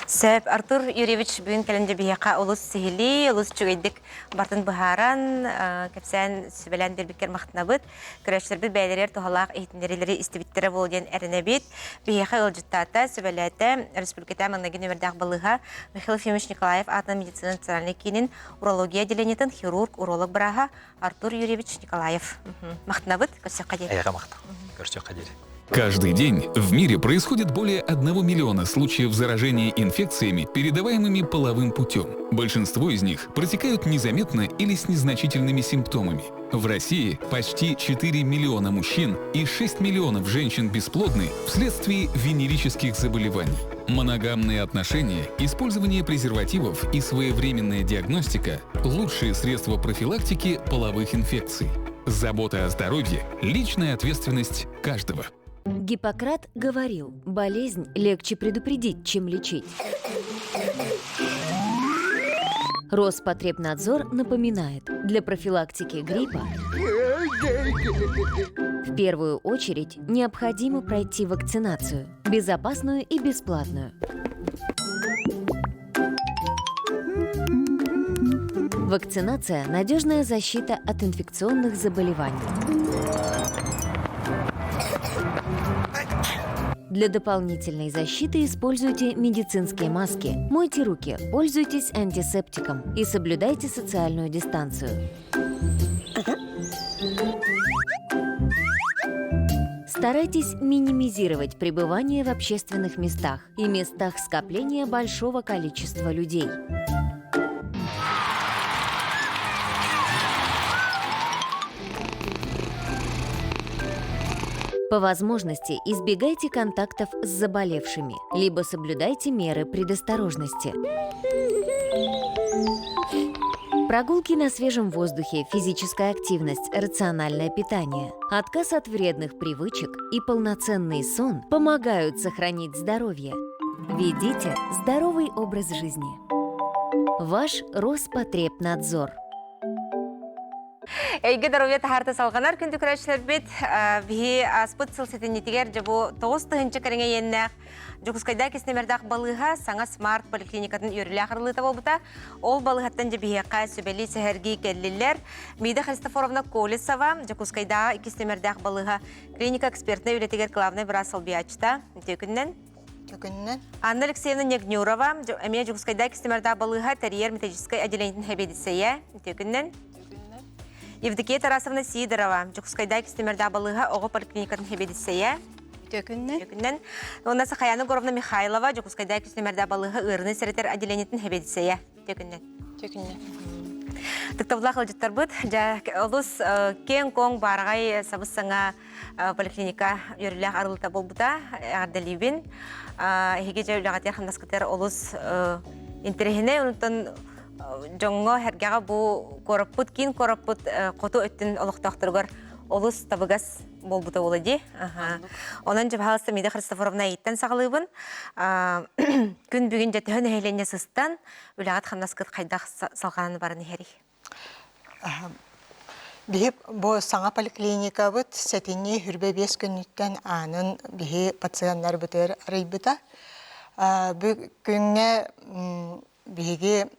Сөп, Артур Юрьевич бүгүн кэлэн биһиэхэ олус сиһилии, олус үчүгэйдик бартын быһааран, кэпсээн, сүбэлээн биэрбиккэр махтанабыт. Көрөөччүлэрбит бэйэлэригэр туһалаах иһитиннэриилэри истибиттэрэ буолуо диэн эрэнэбит. Биһиэхэ ыалдьыттаата, сүбэлээтэ республикатаа маҥнайгы нүөмэрдээх балыыһа Михаил Ефимович Николаев аатынан медицина национальнай киинин урология отделениетын хирург, уролог бырааһа Артур Юрьевич Николаев. Махтанабыт, көрсөххө диэри. Эйиэхэ махтал. Көрсөххө диэри. Каждый день в мире происходит более 1 миллиона случаев заражения инфекциями, передаваемыми половым путем. Большинство из них протекают незаметно или с незначительными симптомами. В России почти 4 миллиона мужчин и 6 миллионов женщин бесплодны вследствие венерических заболеваний. Моногамные отношения, использование презервативов и своевременная диагностика – лучшие средства профилактики половых инфекций. Забота о здоровье – личная ответственность каждого. Гиппократ говорил, болезнь легче предупредить, чем лечить. Роспотребнадзор напоминает, для профилактики гриппа в первую очередь необходимо пройти вакцинацию, безопасную и бесплатную. Вакцинация – надежная защита от инфекционных заболеваний. Для дополнительной защиты используйте медицинские маски, мойте руки, пользуйтесь антисептиком и соблюдайте социальную дистанцию. Старайтесь минимизировать пребывание в общественных местах и местах скопления большого количества людей. По возможности избегайте контактов с заболевшими, либо соблюдайте меры предосторожности. Прогулки на свежем воздухе, физическая активность, рациональное питание, отказ от вредных привычек и полноценный сон помогают сохранить здоровье. Ведите здоровый образ жизни. Ваш Роспотребнадзор. Эйгэ доруобуйа таһаарта салҕанар күндү көрөөччүлэрбит биһи ааспыт сыл сэтинньитигэр дьэ бу 9000 кэриҥэ иэннээх Дьокуускайдаах киснэмэрдээх балыыһа саҥа смарт поликлиникатын үөрүүлээх арыллыыта буолбута. Ол балыыһаттан дьэ биһиэхэ сүбэлии сэһэргии кэллилэр. Мида Христофоровна Колесова, Дьокуускайдааҕы иккис нэмэрдээх балыыһа клиника экспертнэй үлэтигэр главнай быраас солбуйааччыта. Үтүө күнүнэн. Үтүө Анна Алексеевна Негнюрова, эмиэ Дьокуускайдааҕы иккис нэмэрдээх балыыһа тэрийэр методическай отделениетын сэбиэдиссэйэ. Үтүө күнүнэн. Евдокия Тарасовна Сидорова, Дьокуускайдааҕы иккис нэмэрдээх балыыһа оҕо поликлиникатын сэбиэдиссэйэ. Үтүөкүннэн. Үтүөкүннэн. Уонна Сахаяна Горовна Михайлова, Дьокуускайдааҕы иккис нэмэрдээх балыыһа ыарыыны сэрэтэр отделениетын сэбиэдиссэйэ. Үтүөкүннэн. Үтүөкүннэн. Тыктабыллаах ыалдьыттарбыт, дьэ, олус киэҥ-куоҥ баараҕай сабыс-саҥа поликлиника үөрүүлээх арылыта буолбута. Эҕэрдэлиибин. Эһиги дьэ үлэҕитигэр хамнаскытыгар олус интэриэһинэй, онтон дьоҥҥо сэргэҕэ бу куораппыт, киин куораппыт хоту өттүн олохтоохторугар олус табыгас буолбута буолуо дии. Онон дьэ пожалуйста Мида Христофоровна эйиттэн саҕалыыбын. Күн бүгүн дьэ төһө нэһилиэнньэ сыстан, үлэҕит-хамнаскыт хайдах салҕанан баран иһэрий? Биһи бу саҥа поликлиникабыт сэтинньи хүрбэ биэс күнүттэн аанын биһи пациеннарбытыгар арыйбыта. Бу күҥҥэ биһиги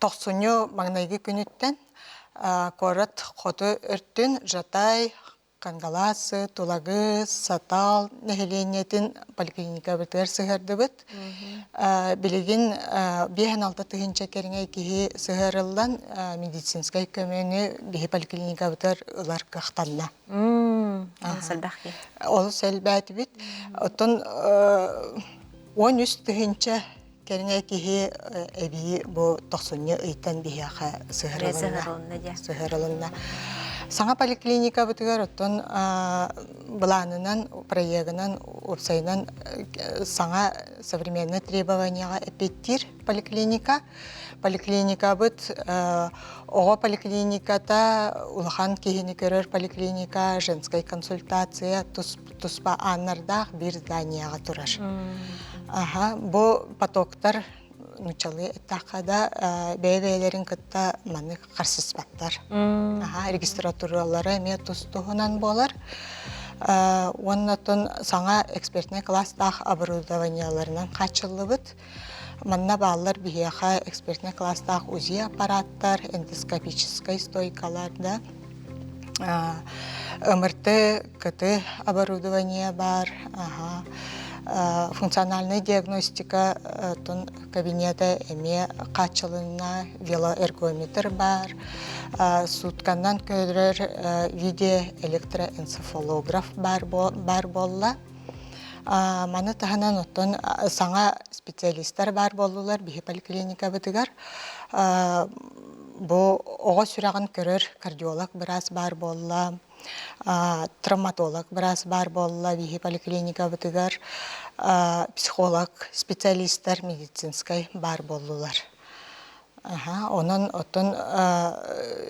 тохсунньу маҥнайгы күнүттэн куорат хоту өртүн Жатай, Кангалассы, Тулагы, Сатал нэһилиэнньэтин поликлиникабытыгар сыһыардыбыт. Билигин 56 тыһыынча кэриҥэ киһи сыһыарыллан медицинскэй көмөнү биһи поликлиникабытыгар ылар кыахтанна. Олус элбэх киһи. Олус элбээтибит. Оттон 13 тыһыынча Кэриҥэ киһи эбии бу тохсунньу ыйтан биһиэхэ сыһыарылынна. Сыһыарылынна. Саҥа поликлиникабытыгар оттон былаанынан, проегынан, уопсайынан саҥа современный требованияҕа эппиэттиир поликлиника. Поликлиникабыт оҕо поликлиниката, улахан киһини көрөр поликлиника, женская консультация туспа ааннардаах биир зданияҕа турар. Аха, бу потоктар нуччалыы эттэххэ да бэйэ-бэйэлэрин кытта маннык харсыспаттар. Аха, регистратуралара эмиэ тус-туһунан буолар. Уонна саҥа экспертнэй класстаах оборудованиеларынан хааччыллыбыт. Манна бааллар биһиэхэ экспертнэй класстаах УЗИ аппараттар, эндоскопическай стойкалар да, МРТ, КТ оборудование баар, функциональная диагностика кабинета эмиэ хааччылынна, велоэргометр баар, сутканан көрөр видеоэлектроэнцефалограф баар буолла. Маны таһынан оттон саҥа специалистар баар буоллулар биһи поликлиникабытыгар. Бу оҕо сүрэҕин көрөр кардиолог быраас баар буолла, травматолог быраас баар буолла биһи поликлиникабытыгар, психолог специалистар медицинскэй баар буоллулар. Онон оттон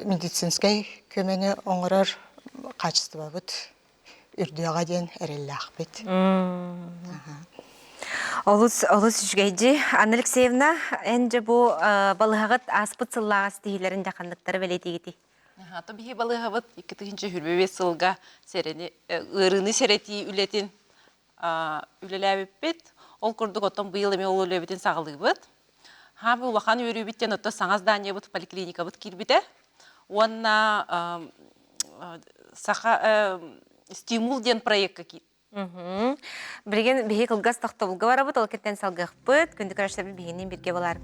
медицинскэй көмөнү оҥорор хаачыстыбабыт үрдүөҕэ диэн эрэллээхпит. Олус олус үчүгэйдии. Анна Алексеевна, эн дьэ бу балыһаҕыт ааспыт сыллааҕы ситиһиилэрин дьаханныктары бэлиэтиигитий? Ата биһи балыһабыт 2025 сылга сэрэни ыарыыны сэрэтии үлэтин үлэлээбиппит. Ол курдук оттон быйыл эмиэ ол үлэбитин саҕалыыбыт. Хаамы улахан үөрүүбүттэн отто саҥа зданиебыт поликлиникабыт киирбитэ. Уонна саха стимул диэн проекка киир. Билигин биһи кылгас тохтобулга барабыт, ол кэнниттэн салгыахпыт. Күндү көрөөччүлэрбит биһигинниин бииргэ буолаар.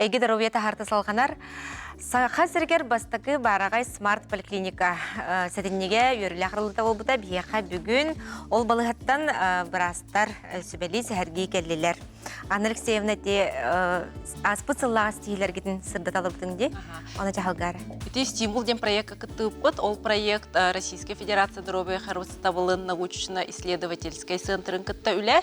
Эйгэ доруобуйа таһаарта салҕанар. Саха сиригэр бастакы баараҕай смарт поликлиника сэтинньигэ үөрүүлээх арыллыыта буолбута. Биһиэхэ бүгүн ол балыыһаттан быраастар сүбэлии сэһэргии кэллилэр. Анна Алексеевна ити ааспыт сыллааҕы ситиһиилэргитин сырдаталыбытыҥ дии. Оны дьаһалгаара. Ити «Стимул» диэн проекка кыттыыппыт. Ол проект Российская Федерация доруобуйа харыстабылын научно-исследовательскай центрын кытта үлэ.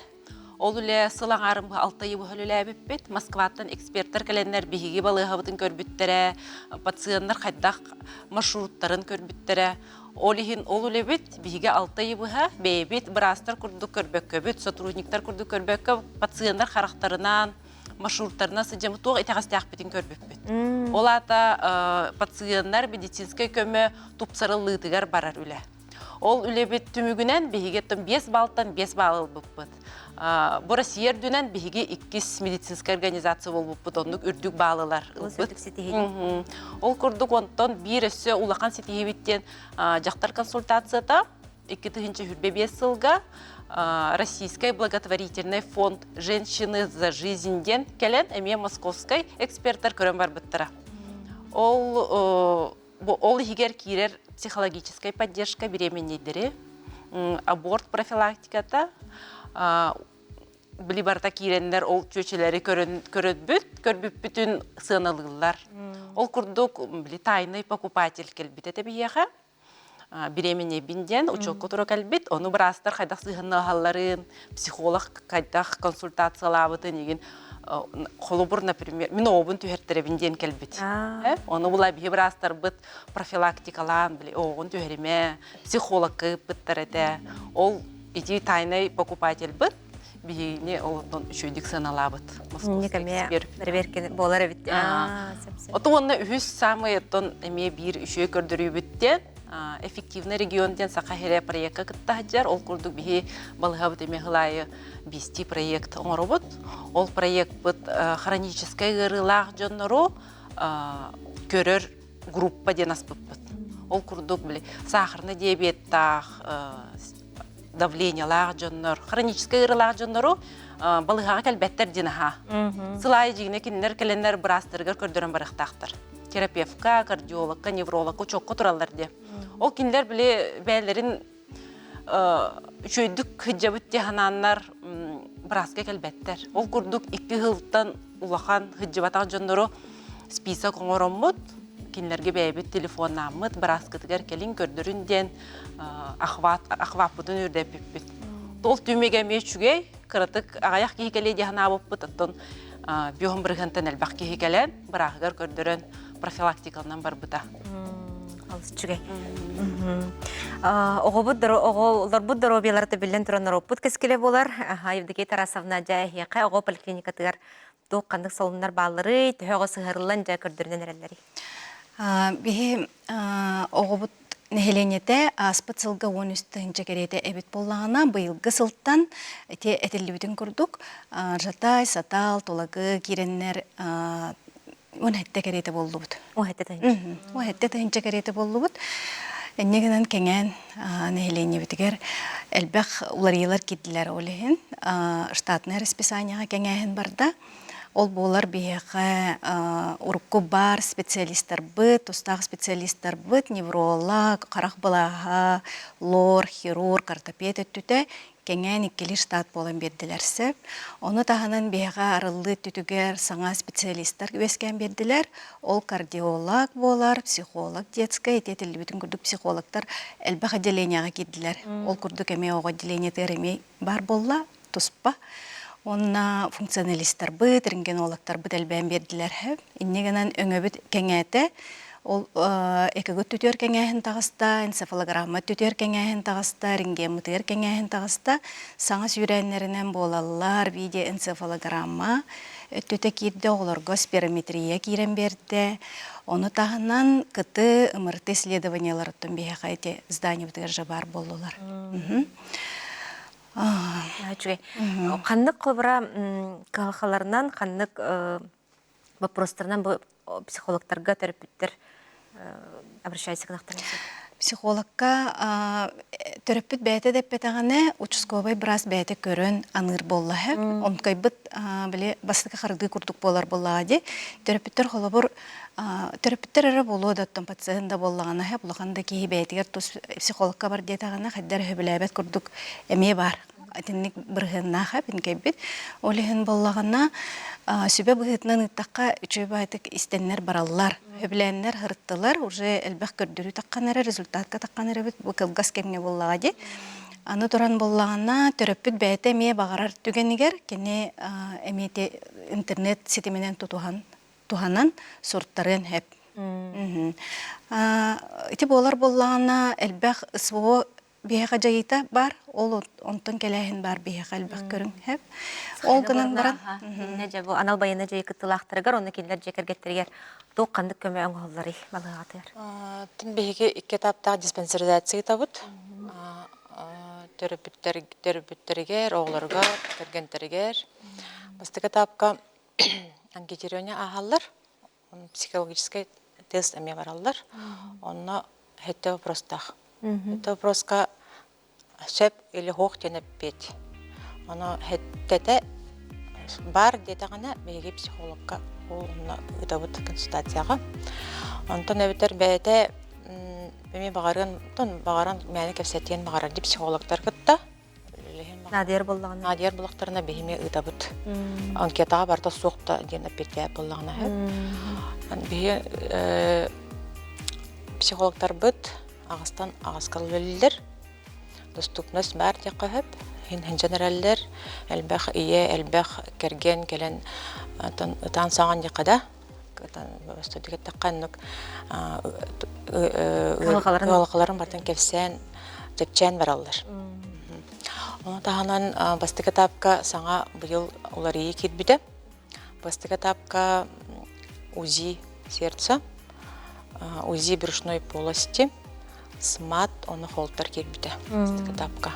Ол үлэ сыл аҥаарын алта ый быһа үлэлээбиппит. Москваттан эксперттэр кэлэннэр биһиги балыыһабытын көрбүттэрэ, пациеннар хайдах маршруттарын көрбүттэрэ. Ол иһин ол үлэбит биһиги алта ый быһа бэйэбит быраастар курдук көрбөккөбүт, сотрудниктар курдук көрбөккө пациеннар харахтарынан, маршруттарынан сылдьаммыт туох итэҕэстээхпитин көрбүппүт. Ол аата пациеннар медицинскэй көмө тупсарыллыытыгар барар үлэ. Ол үлэбит түмүгүнэн биһиги 5 баллтан 5 балл ылбыппыт. Бу Россия үрдүнэн биһиги иккис медицинскэй организация буолбуппут, оннук үрдүк баалылар ылбыт. Ол курдук онтон биир өссө улахан ситиһиибит диэн дьахтар консультацията 2025 сылга Российский благотворительный фонд «Женщины за жизнь» диэн кэлэн эмиэ московскай эксперттэр көрөн барбыттара. Ол Бу ол иһигэр киирэр психологическай поддержка беременнейдэри, аборт профилактиката, били барыта киирэннэр ол чүөчэлэри көрөтбүт, көрбүппүтүн сыаналыыллар. Ол курдук били тайный покупатель кэлбит этэ биһиэхэ. Беременнейбин диэн учуокка тура кэлбит. Ону быраастар хайдах сыһыаннаһалларын, психолог хайдах консультациялаабытын игин холобур, например, мин оҕобун түһэртэрэбин диэн кэлбит. Ону була биһи быраастарбыт профилактикалаан, били оҕоҕун түһэримэ, психологка ыыппыттар этэ. Ол ити тайный покупательбыт биһигини олортон үчүгэйдик сыаналаабыт. Московскай буолар эбит. Ото уонна үһүс самый оттон эмиэ биир үчүгэй көрдөрүүбүт диэн эффективный регион диэн Саха сирэ проекка кытта сылдьар. Ол курдук биһи балыһабыт эмиэ хылаайы бистии проект оҥоробут. Ол проекпыт хроническай ыарыылаах дьоннору көрөр группа диэн аспыппыт. Ол курдук били сахарный диабеттаах, давлениелаах дьоннор, хроническай ыарыылаах дьоннору балыыһаҕа кэлбэттэр диэн аһаа. Сыл аайы дьиҥинэ кинилэр кэлэннэр быраастарыгар көрдөрөн барыахтаахтар. Терапевтка, кардиологка, неврологка учуокка тураллар диye. Ол кинилэр били бэйэлэрин үчүгэйдик сылдьабыт дии санааннар бырааска кэлбэттэр. Ол курдук икки сылтан улахан сылдьыбатах дьоннору список оҥороммут, кинилэргэ бэйэбит телефоннааммыт, бырааскытыгар кэлин көрдөрүн диэн охват, охваппытын үрдэппиппит. Ол түмүгэ эмиэ үчүгэй, кыратык аҕыйах киһи кэлиэ дии санаабыппыт, оттон биоһун бырыһыантан элбэх киһи кэлэн, бырааһыгар көрдөрөн профилактикаланан барбыта. Алыс үчүгэй. Оҕобут оҕолорбут доруобуйаларыта биллэн туран норуоппут кэскилэ буолар. Евдокия Тарасовна дьэ эһиэхэ оҕо поликлиникатыгар туох ханнык солуннар баалларый, төһө оҕо сыһарыллан дьэ көрдөрүнэн эрэллэрий? Биһи оҕобут нэһилиэнньэтэ ааспыт сылга 13 тыһыынча кэриэтэ эбит буоллаҕына, быйылгы сылтан ити этиллибитин курдук Жатай, Сатал, Тулагы киирэннэр 17 кэриэтэ буоллубут. 17 тыһыынча. 17 тыһыынча кэриэтэ буоллубут. Инньэ гынан кэҥээн нэһилиэнньэбитигэр элбэх уларыйыылар киирдилэр ол иһин штатнай расписаниеҕа кэҥээһин барда. Ол буолар биһиэхэ урукку баар специалистарбыт, тустаах специалистарбыт, невролог, харах былааһа, лор, хирург, ортопед өттүтэ кэҥээн иккилии штат буолан биэрдилэр сөп. Ону таһынан биһиэхэ арыллыы өттүтүгэр саҥа специалистар үөскээн биэрдилэр. Ол кардиолог буолар, психолог детскай, ити этиллибитин курдук психологтар элбэх отделениеҕа киирдилэр. Ол курдук эмиэ оҕо отделениетыгар эмиэ баар буолла, туспа. Уонна функционалистарбыт, рентгенологтарбыт элбээн биэрдилэр. Инньэ гынан өҥөбүт кэҥээтэ. Ол ЭКГ өттүтүгэр кэҥээһин таҕыста, энцефалограмма өттүтүгэр кэҥээһин таҕыста, рентгеммытыгар кэҥээһин таҕыста. Саҥа сүүрээннэринэн буолаллар, видеоэнцефалограмма өттүтэ киирдэ, оҕолорго спирометрия киирэн биэрдэ. Ону таһынан КТ, МРТ исследованиеларыттан биһиэхэ ити зданиебытыгар же баар буоллулар. Үчүгэй. Ханнык холобура кыһалҕаларынан, ханнык вопростарынан бу психологтарга төрөппүттэр обращайся гынахтарын сөп? Психологка төрөппүт бэйэтэ да эппэтэҕинэ, участковай быраас бэйэтэ көрөн аныыр буолла һэ. Онтукайбыт били бастакы харгыы курдук буолар буоллаҕа дии. Төрөппүттэр холобур төрөппүттэр эрэ буолуо да оттон пациент да буоллаҕына һэ улахан да киһи бэйэтигэр тус психологка бар диэтэҕинэ хайдах эрэ сөбүлээбэт курдук эмиэ баар. Итинник бырыһыаннаах эбинкэйбит. Ол иһин буоллаҕына сүбэ быһыытынан ыыттахха үчүгэй баайтык истэннэр бараллар. Сөбүлээннэр һырыттылар, уже элбэх көрдөрүү таххан эрэ, результатка таххан эрэбит бу кылгас кэмҥэ буоллаҕа дии. Аны туран буоллаҕына төрөппүт бэйэтэ эмиэ баҕарар түгэнигэр кини эмиэ интернет ситиминэн тутуһан туһанан суруттарыан сөп. Ити буолар буоллаҕына элбэх СВО биһиэхэ дьайыыта баар, ол онтон кэлээһин баар биһиэхэ элбэх көрүҥ хэп. Ол гынан баран Иннэ дьэ бу анал байыаннай дьайыы кыттыылаахтарыгар уонна кинилэр дьиэ кэргэттэригэр туох ханнык көмө оҥоһулларый балыыһаҕытыгар? Тин биһиги икки этаптаах диспансеризация ыытабыт. Төрөппүттэр төрөппүттэригэр, оҕолоругар, кэргэнтэригэр. Бастакы этапка анкетирование ааһаллар. Психологическай тест эмиэ бараллар. Онно хэттэ вопростаах. Хэттэ вопроска сөп или суох диэн эппиэт. Ону хэттэтэ баар диэтэҕинэ биһиги психологка ол онно ыытабыт консультацияҕа. Онтон эбэтэр бэйэтэ эмиэ баҕарыан баҕаран мээнэ кэпсэтиэн баҕарар дии психологтар кытта Наадыйар буоллаҕына. Наадыйар буоллахтарына биһими ыытабыт. Анкетаҕа барыта суох да диэн эппиэттээх буоллаҕына сөп. Биһи психологтарбыт аҕыстан аҕаска үлэлииллэр. Доступность баар диэххэ сөп. Иһин сылдьан эрэллэр. Элбэх ийэ, элбэх кэргэн кэлэн ытаан саҥан диэххэ да Эттэххэ кыһалҕаларын барытын кэпсээн, чэпчээн бараллар. Ону таһынан бастакы этапка саҥа быйыл уларыйыы киирбитэ. Бастакы этапка УЗИ сердца, УЗИ брюшной полости, СМАТ, ону холтор киирбитэ бастакы этапка.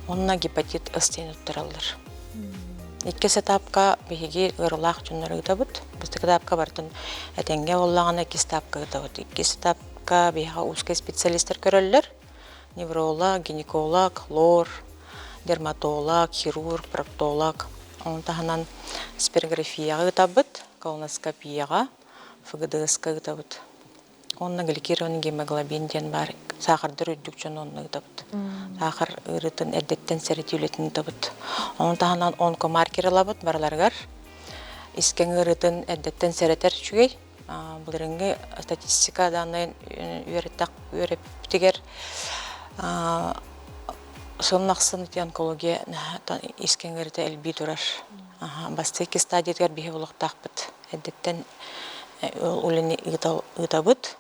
Онно гепатит С диэн туттараллар. Иккис этапка биһиги ыарыылаах дьоннору ыытабыт. Бастакы этапка барытын этэҥҥэ буоллаҕына иккис этапка ыытабыт. Иккис этапка биһиэхэ узкий специалистар көрөллөр. Невролог, гинеколог, лор, дерматолог, хирург, проктолог. Ону таһынан спирографияҕа ыытабыт, колоноскопияҕа, ФГДС-ка ыытабыт. Онно гликированный гемоглобин диэн баар саахардар үрдүк дьон онно ыытабыт. Саахар ыарыытын эрдэттэн сэрэтии үлэтин ыытабыт. Ону таһынан онкомаркер ылабыт барыларыгар. Искэҥ ыарыытын эрдэттэн сэрэтэр үчүгэй. Былырыҥҥы статистика даннайын үөрэппитигэр сылын ахсын ити онкология искэҥ ыарыыта элбии турар. Бастакы стадиятыгар биһи олохтоохпут. Эрдэттэн үлэни ыытабыт,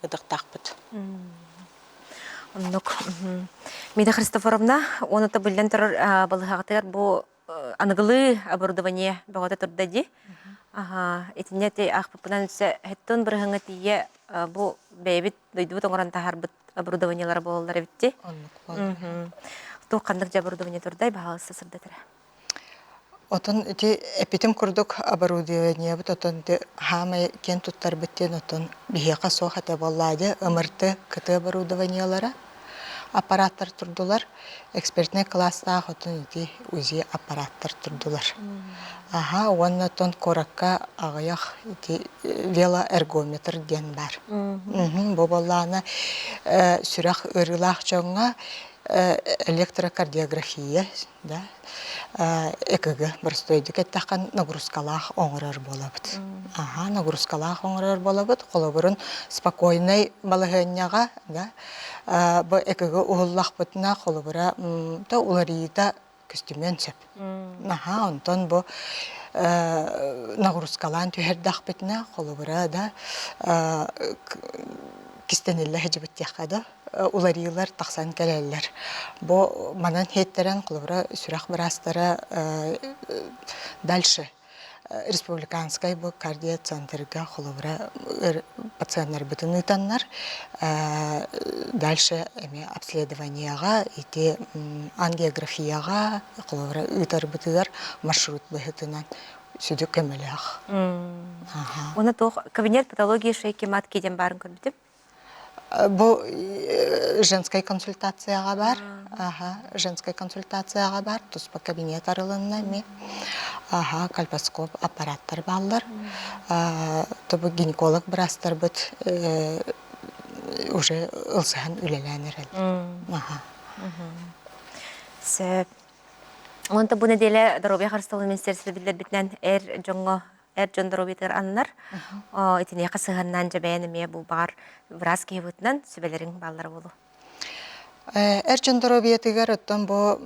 ыытыахтаахпыт. Оннук. Мида Христофоровна, уонна биллэн турар балыһаҕытыгар бу аныгылыы оборудование бөҕөтө турда дии. Аха, итиннэ ти аахпыппынан өссө хэттон бырыһыҥҥа тиийэ бу бэйэбит дойдубут оҥорон таһаарбыт оборудованиелара буолаллар эбит дии. Оннук буолар. Туох ханнык дьэ оборудование турдай, баһаалыста сырдатыра. Отон ити эппитим курдук оборудованиебыт отон ити хаамай киэн туттарбыт диэн отон биһиэхэ суох этэ буоллаа дии ымырты кытыы оборудованиелара аппараттар турдулар экспертнэй кылаастаах отон ити УЗИ аппараттар турдулар аха уонна отон куоракка аҕыйах ити велоэргометр диэн баар бу буоллаҕына сүрэх ыарыылаах дьоҥҥо электрокардиография да ЭКГ боростуойдук эттэххэ нагрузкалаах оҥорор буолабыт. Аха, нагрузкалаах оҥорор буолабыт. Холобурун спокойнай балаһыанньаҕа да бу ЭКГ уһуллахпытына холобура то уларыйыыта көстүмүөн сөп. Аха, онтон бу нагрузкалаан түһэрдэхпитинэ холобура да кистэниллэ сылдьыбыт диэххэ да уларыйыылар тахсан кэлэллэр. Бу манан иһиттэрэн, холобура, сүрэх быраастара дальше республиканскай бу кардиоцентрга холобура пациеннарбытын ыытаннар дальше эмиэ обследованиеҕа ити ангиографияҕа холобура ыытарбытыгар маршрут быһыытынан сүдү көмөлөөх. Уонна туох кабинет патологии шейки матки диэн баарын көрбүтүм. Бу женскай консультацияҕа бар. Аха, женскай консультацияҕа бар. Туспа кабинет арылынна эми. Аха, кольпоскоп аппараттар бааллар. Тобу гинеколог быраастарбыт уже ылсыһан үлэлээн эрэл. Аха. Сөп. Онто бу неделя доруобуйа харыстабылын министерство биллэрбитинэн эр дьоҥҥо эр дьон доруобуйатыгар аннар. Итиниэхэ сыһыаннаан дьэ бэйэн эмиэ бу баҕар быраас киһи быһыытынан сүбэлэриҥ бааллара буолуо. Эр дьон доруобуйатыгар оттон бу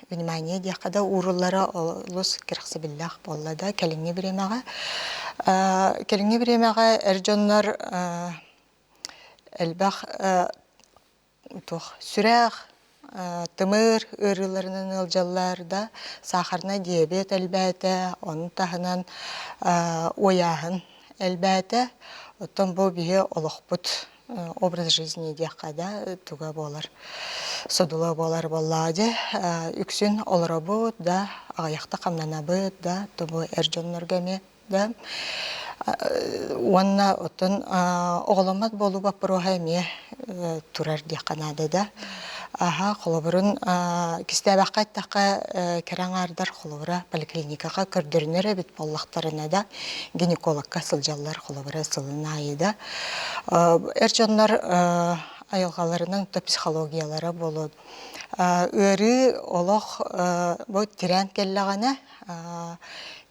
внимание диэххэ да ууруллара олус кэрэхсэбиллээх буолла да кэлиҥҥи бириэмэҕэ. Кэлиҥҥи бириэмэҕэ эр дьоннор элбэх туох сүрэх, тымыр ыарыыларынан ыалдьаллар да, сахарнай диабет элбээтэ, ону таһынан уойааһын элбээтэ. Оттон бу биһи олохпут образ жизни диэххэ да туга буолар, содула буолар буоллаҕа дии. Үксүн олоробут да, аҕыйахта хамнанабыт да, то бу эр дьоннорго эмиэ да уонна оттон оҕоломмот буолуу боппуруоһа эмиэ турар диэххэ наада да аха холобурун кистээбэххэ эттэххэ кэрэ аҥаардар холобура поликлиникаҕа көрдөрүнэр эбит буоллахтарына да гинекологка сылдьаллар холобура сылын аайы да эр дьоннор айылҕаларынан психологиялара буолуо ыарыы олох бу тирээн кэллэҕинэ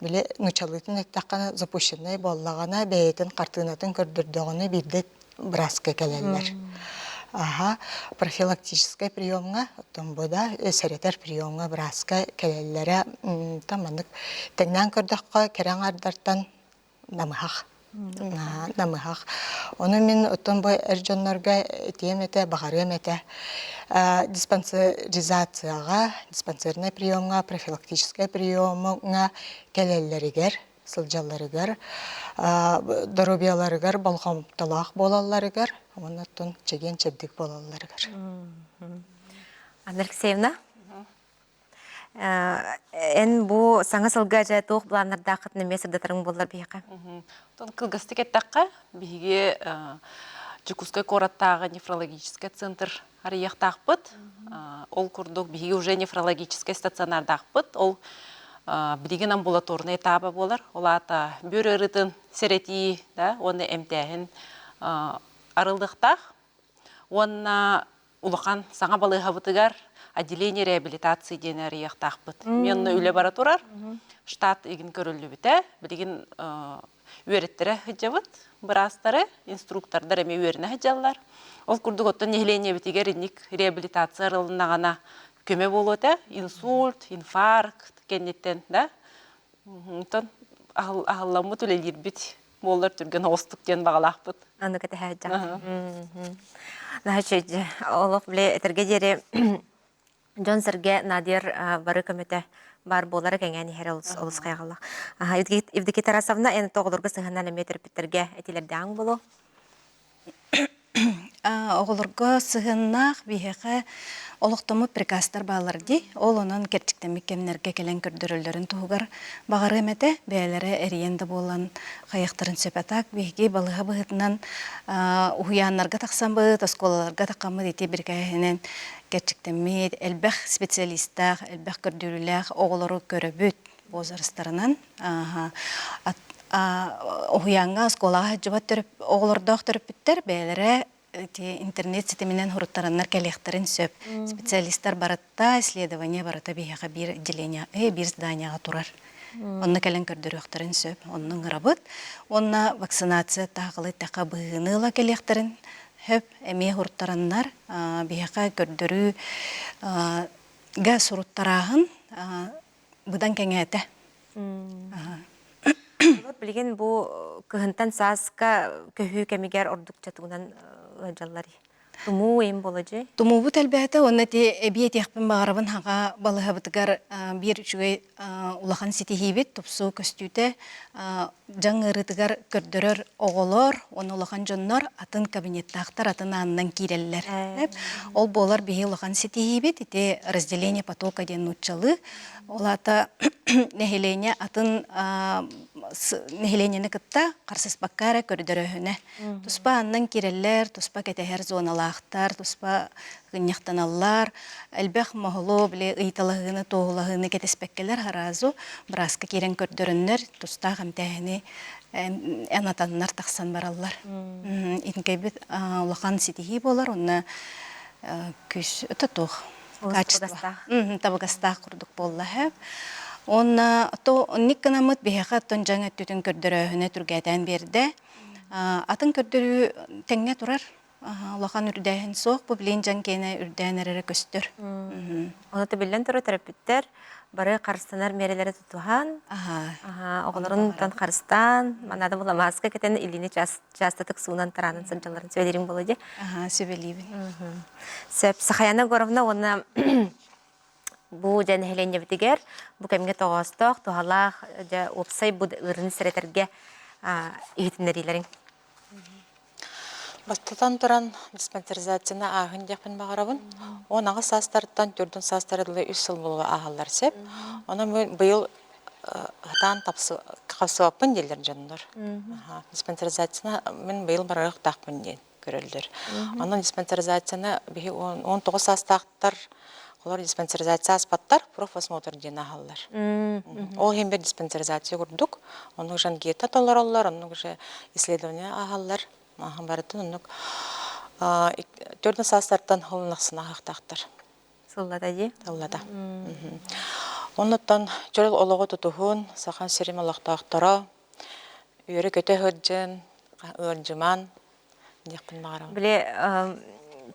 били нучалыытын эттэххинэ запущеннай буоллаҕына бэйэтин хартыынатын көрдөрдөҕүнэ биирдэ бырааска кэлэллэр. Аха, профилактическай приемҥа, оттон бу да сэрэтэр приемҥа бырааска кэлэллэрэ там маннык тэҥнээн көрдөххө кэрэ аҥаардартан намыһах. Намыһах. Ону мин оттон бу эр дьоннорго этиэм этэ, баҕарыам этэ. Диспансеризацияҕа, диспансернай приемҥа, профилактическай приемҥа кэлэллэригэр, сылдьалларыгар, доруобуйаларыгар болҕомтолоох буолалларыгар уонна оттон чэгиэн-чэбдик буолалларыгар. Анна Алексеевна, Эн бу саҥа сылга дьэ туох былааннардааххытын эмиэ сырдатарыҥ буоллар биһиэхэ. Оттон кылгастык эттэххэ, биһиги Дьокуускай куораттааҕы нефрологическай центр арыйыахтаахпыт. Ол курдук биһиги уже нефрологическай стационардаахпыт. Ол билигин амбулаторнай этаба буолар. Ол аата бүөр ыарыытын сэрэтии да, уонна эмтээһин арыллыахтаах. Уонна улахан саҥа балыыһабытыгар отделение реабилитации диэн арыйыахтаахпыт. Мен онно үлэ бара турар. Штат игин көрүллүбүтэ. Билигин үөрэттэрэ сылдьабыт быраастары, инструктордар эмиэ үөрэнэ сылдьаллар. Ол курдук оттон нэһилиэнньэбитигэр инник реабилитация арылыннаҕына көмө буолуо этэ. Инсульт, инфаркт кэнниттэн да. Онтон аһылламмыт үлэлиирбит буоллар түргэн оҕустук диэн баҕалаахпыт. Аны кэтэһээдьэх. Наһаа үчүгэй. Олох бile этэргэ диэри дьон-сэргэ Надир бары көмөтө баар буолара кэҥээн иһэр олус хайҕаллах. Евдокия Тарасовна эн оҕолорго сыһыаннан эмиэ төрөппүттэргэ этилэрдээҕиҥ буолуо? Оҕолорго сыһыаннаах биһиэхэ олохтоммут приказтар бааллар дии. Ол онон кэрчиктэммит кэмнэргэ кэлэн көрдөрөллөрүн туһугар баҕарыам этэ. Бэйэлэрэ эрийэн да буолан хайыахтарын сөп. А так биһиги балыыһа быһыытынан уһуйааннарга тахсаммыт, оскуолаларга таххаммыт ити бирикээһинэн кэрчиктэммит элбэх специалистаах, элбэх көрдөрүүлээх оҕолору көрөбүт возрастарынан. Уһуйааҥҥа, оскуолаҕа сылдьыбат оҕолордоох төрөппүттэр бэйэлэрэ ити интернет ситиминэн суруттараннар кэлиэхтэрин сөп. Специалистар барыта, исследование барыта биһиэхэ биир отделение, биир зданияҕа турар. Онно кэлэн көрдөрүөхтэрин сөп. Онно ыҥырабыт. Уонна вакцинация таһаҕалыы эттэххэ быһыыны ыла кэлиэхтэрин сөп. Эмиэ суруттараннар биһиэхэ көрдөрүү га суруттарааһын быдан кэҥээтэ. Билигин бу кыһынтан сааска көһүү кэмигэр ордук чатыгынан ыалдьаллар. Тумуу эм болодьу. Тумуубут элбээтэ уонна ити эбии этиэхпин баҕарабын хаҕа балыһабытыгар биир үчүгэй улахан ситиһиибит тупсуу көстүүтэ дьаҥ ыарыытыгар көрдөрөр оҕолор уонна улахан дьоннор атын кабинеттаахтар атын аанынан киирэллэр. Ол буолар биһи улахан ситиһиибит ити разделение потока диэн нууччалыы. Ол аата нэһилиэнньэ атын. нэһилиэнньэни кытта харсыспакка эрэ көрдөрөһүнэ. Туспа аннан киирэллэр, туспа кэтэһэр зоналаахтар, туспа ынньахтаналлар. Элбэх моһолу, били ыйыталаһыыны, туоһулаһыыны кэтэспэккэлэр сразу бырааска киирэн көрдөрөннөр, тустаах эмтээһини анатаннар тахсан бараллар. Инкэйбит улахан ситиһии буолар, онно күүс өтө туох качество табыгастаах курдук буолла һэ. Уонна то онник гынаммыт биһиэхэ оттон дьаҥ өттүтүн көрдөрөөһүнэ түргээтээн биэрдэ. Атын көрдөрүү тэҥҥэ турар. Улахан үрдээһин суох. Бу билин дьаҥ киэнэ үрдээн эрэрэ көстөр. Ону биллэн турар төрөппүттэр бары харыстанар миэрэлэри тутуһан, оҕолорун харыстаан, манада була мааска кэтэн илиини чаастатык суунан тараанан сылдьалларын сүбэлиириҥ буолуо дии. Сүбэлиибин. Сөп. Сахаяна Егоровна уонна бу дьэ нэһилиэнньэбитигэр бу кэмҥэ тоҕоостоох, туһалаах дьэ уопсай бу ыарыыны сэрэтэргэ иһитиннэриилэриҥ. Бастатан туран, диспансеризацияны ааһын диэхпин баҕарабын. 18 саастарыттан 40 саастары дылы үс сыл буолуо ааһаллар сөп. Онон быйыл сатаан хапсыбаппын дииллэр дьоннор. Диспансеризацияны мин быйыл барарыахтаахпын диэн көрөллөр. Онон диспансеризацияны биһи 19 саастаахтар олор диспансеризация ааспаттар, профосмотр диэн ааһаллар. Ол иһин бэр диспансеризация курдук, оннук же анкета толороллор, оннук же исследование ааһаллар. Ааһан барытын оннук төрдүн саастартан холунахсына ааһыахтаахтар. Сыллата дии? Сыллата. Оннуттан чөл олоҕу тутуһун, Саха сирин олохтоохторо үөрэ-көтө сылдьын, ыалдьыман диэхпин баҕарабын. Били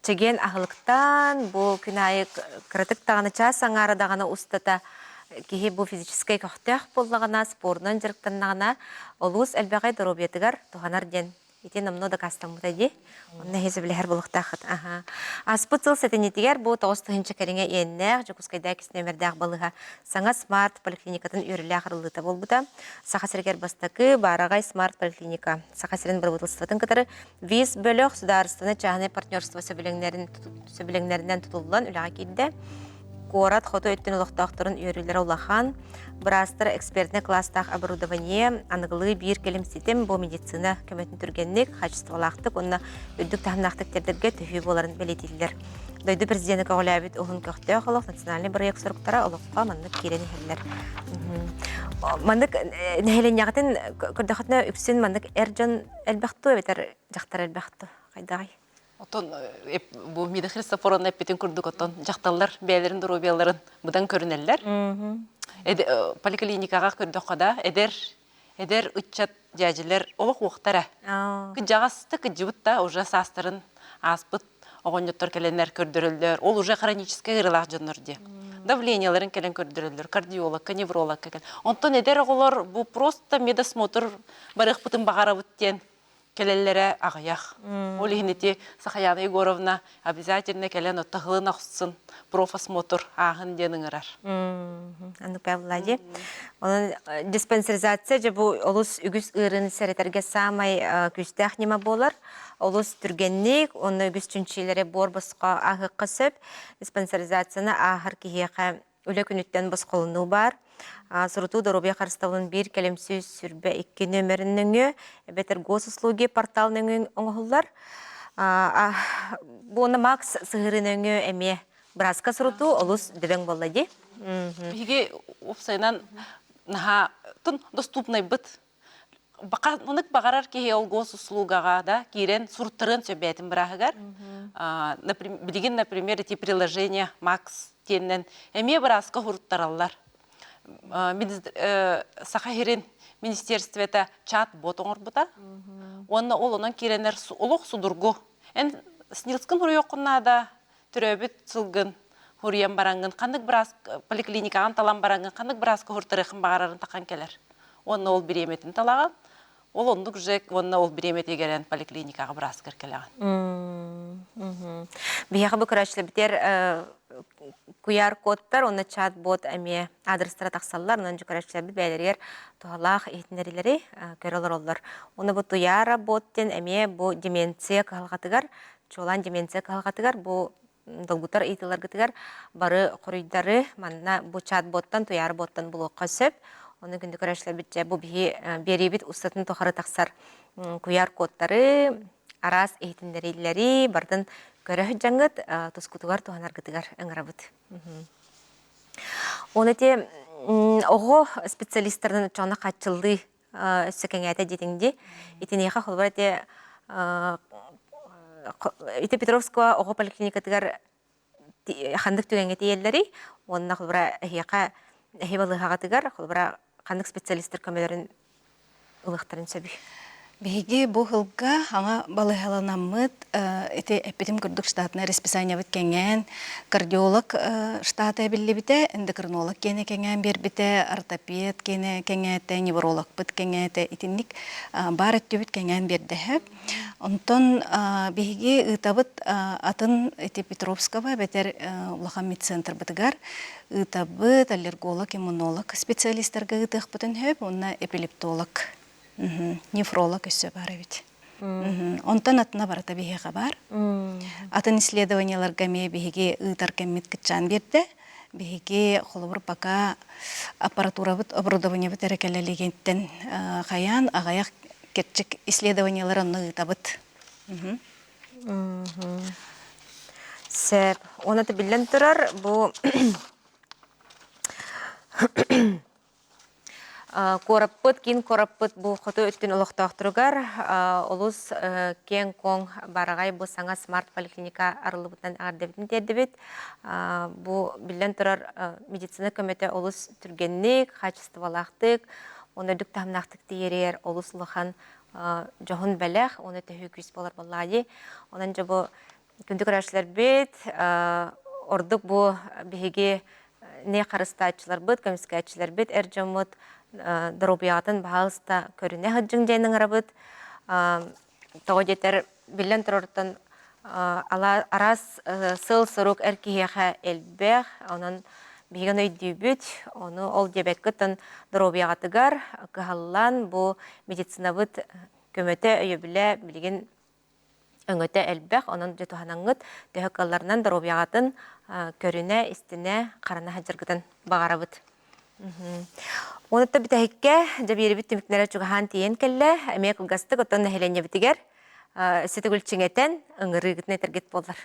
чэгиэн аһылыктаан, бу күн аайы кыратык даҕаны чаас аҥаара даҕаны устата киһи бу физическэй көхтөөх буоллаҕына, спордунан дьарыктаннаҕына, олус элбэҕи доруобуйатыгар туһанар диэн Ити номнуо дакаастаммыта дии. Онно эһи сөбүлэһэр буолуохтааххыт. Аха. Ааспыт сыл сэтинньитигэр бу 9000 кэриҥэ иэннээх Дьокуускайдаах иккис нүөмэрдээх балыыһа саҥа смарт поликлиникатын үөрүүлээх арыллыыта буолбута. Саха сиригэр бастакы баараҕай смарт поликлиника Саха сирин бырабыыталыстыбатын кытары ВИЗ бөлөх судаарыстыбаннай-чааһынай партнерство сөбүлэҥнэринэн тутуллан үлэҕэ киирдэ. Куорат хоту өттүн олохтоохторун үөрүүлэрэ улахан. Быраастар экспертнэй кылаастаах оборудование, аныгылыы биир кэлим ситим бу медицина көмөтүн түргэнник, хаачыстыбалаахтык уонна үрдүк таһымнаахтык тиэрдэргэ төһүү буоларын бэлиэтииллэр. Дойду президенэ көҕүлээбит уһун көхтөөх олох национальнай бырайыак соруктара олоххо маннык киирэн иһэллэр. Маннык нэһилиэнньэҕитин көрдөхөтүнэ үксүн маннык эр дьон элбэх дуо эбэтэр дьахтар элбэх дуо? Хайдаҕый? Оттон бу Мида Христофоровна эппитин курдук оттон дьахталлар бэйэлэрин доруобуйаларын быдан көрүнэллэр. Поликлиникаҕа көрдөххө да эдэр эдэр ыччат дьээдьилэр олох уохтара. Кыдьаҕас да кыдьыбыт да уже саастарын ааспыт оҕонньоттор кэлэннэр көрдөрөллөр. Ол уже хроническай ыарыылаах дьоннор диye. Давленияларын кэлэн көрдөрөллөр, кардиологка, неврологка кэл. Онтон эдэр оҕолор бу просто медосмотр барыахпытын баҕарабыт диэн кэлэллэрэ аҕыйах. Ол иһин ити Сахаяна Егоровна обязательно кэлэн оттоһылын охсун профосмотр ааһын диэн ыҥырар. Анну Павловна, онон диспансеризация же бу олус үгүс ыарыыны сэрэтэргэ саамай күүстээх ньыма буолар. Олус түргэнник, онно үгүс чинчиилэри буор босхо ааһыахха сөп. Диспансеризацияны ааһар киһиэхэ Үлэ күнүттэн босхолонуу баар. Сурутуу доруобуйа харыстабылын биир кэлим 122 нөмерин нөҥүө эбэтэр госуслуги портал нөҥүө оҥоһуллар. Бу уонна Макс сыһыырыы нөҥүө эмиэ бырааска сурутуу олус дөбөҥ буолла дии. Биһиги уопсайынан наһаа доступнайбыт Маннык баҕарар киһи ол госуслугаҕа да киирэн суруттарыан сөп бэйэтин бырааһыгар. Билигин, например, эти приложения Макс диэннэн эмиэ бырааска суруттараллар. Саха сирин министерствота чат-бот оҥорбута. Уонна ол онон киирэннэр олох судургу. Эн СНИЛСкын суруйуоххун наада, төрөөбүт сылгын хуруйан бараҥҥын ханнык быраас поликлиникаҕын талан бараҥҥын ханнык бырааска уһуртарыаххын баҕарарын тахан кэлэр уонна ол бириэмэтин талаҕын ол оннук же уонна ол бириэмэтигэр эн поликлиникаҕа бырааскар кэлэҕин Биһиэхэ бу көрөөччүлэрбитигэр QR-кодтар уонна чат-бот эмиэ адрестара тахсаллар. Онон көрөөччүлэрбит бэйэлэригэр туһалаах иһитиннэриилэри көрө олороллор. Уонна бу Туйаара бот диэн эмиэ бу деменция кыһалҕатыгар Чуолаан деменция кыһалҕатыгар бу долгутар ыйытыыларгытыгар бары хоруйдары манна бу чат-боттан, туйаары боттан булуохха сөп. Оны күндү көрөөччүлэрбит дьэ бу биһи биэриибит устатын тухары тахсар куйаар кодтары, араас иһитиннэриилэри барытын көрө сылдьаҥҥыт тускутугар туһанаргытыгар ыҥырабыт. Оны те оҕо специалистарынан оччоҕуна хааччыллыы өссө кэҥээтэ диэтиҥ дии. Итиниэхэ холобура ити ити Петровского оҕо поликлиникатыгар ханнык түгэҥҥэ тиийэллэрий уонна холобура эһиэхэ эһи балыыһаҕытыгар холобура ханнык специалистар көмөлөрүн ылыахтарын сөбүй? Биһиги бу сылга аңа балыыһаланаммыт ити эппитим курдук штатнай расписаниебыт кэҥээн кардиолог штата эбиллибитэ, эндокринолог киэнэ кэҥээн биэрбитэ, ортопед киэнэ кэҥээтэ, неврологпыт кэҥээтэ итинник баар өттүбүт кэҥээн биэрдэһэ. Онтон биһиги ыытабыт атын ити Петровского эбэтэр улахан медцентрбытыгар ыытабыт аллерголог, иммунолог специалистарга ыытыахпытын сөп уонна эпилептолог, нефролог өссө баар эбит. Онтон атына барыта биһиэхэ баар. Атын исследованиеларга эмиэ биһиги ыытар кэммит кыччаан биэрдэ. Биһиги холобур пока аппаратурабыт, оборудованиебыт эрэ кэлэ илигиттэн хайаан аҕыйах кэрчик исследованиелары онно ыытабыт. Сөп. Уонна биллэн турар, бу Куораппыт, киин куораппыт бу хоту өттүн олохтоохторугар олус киэҥ-куоҥ бараҕай бу саҥа смарт-поликлиника арыллыбытынан эҕэрдэбитин тиэрдибит. Бу биллэн турар медицина көмөтө олус түргэнник, хаачыстыбалаахтык, уонна үрдүк таһымнаахтык тиийэригэр олус улахан дьоһун бэлэх уонна төһүү күүс буолар буоллаҕа дии. Онон дьэ бу күндү көрөөччүлэрбит ордук бу биһиги не харыстааччыларбыт, көмүскээччилэрбит, эр дьоммут доруобуйаҕытын баһаалыста көрүнэ сылдьыҥ диэн ыҥырабыт. Тоҕо диэтэр, биллэн турартан араас сыл-сорук эр киһиэхэ элбэх, онон биһиги ону өйдүүбүт, ону ол диэбэккэ доруобуйаҕытыгар кыһаллан бу медицинабыт көмөтө, өйөбүлэ билигин өҥөтө элбэх, онон дьэ туһанаҥҥыт төһө кыалларынан доруобуйаҕытын көрүнэ, истинэ, харана сылдьаргытын баҕарабыт. Уонна бүтэһиккэ дьэ биэрибит түмүктэрэ чугаһаан тиийэн кэллэ. Эмиэ кылгастык оттон нэһилиэнньэбитигэр өссө төгүл чиҥэтэн ыҥырыыгытын этэргит буоллар.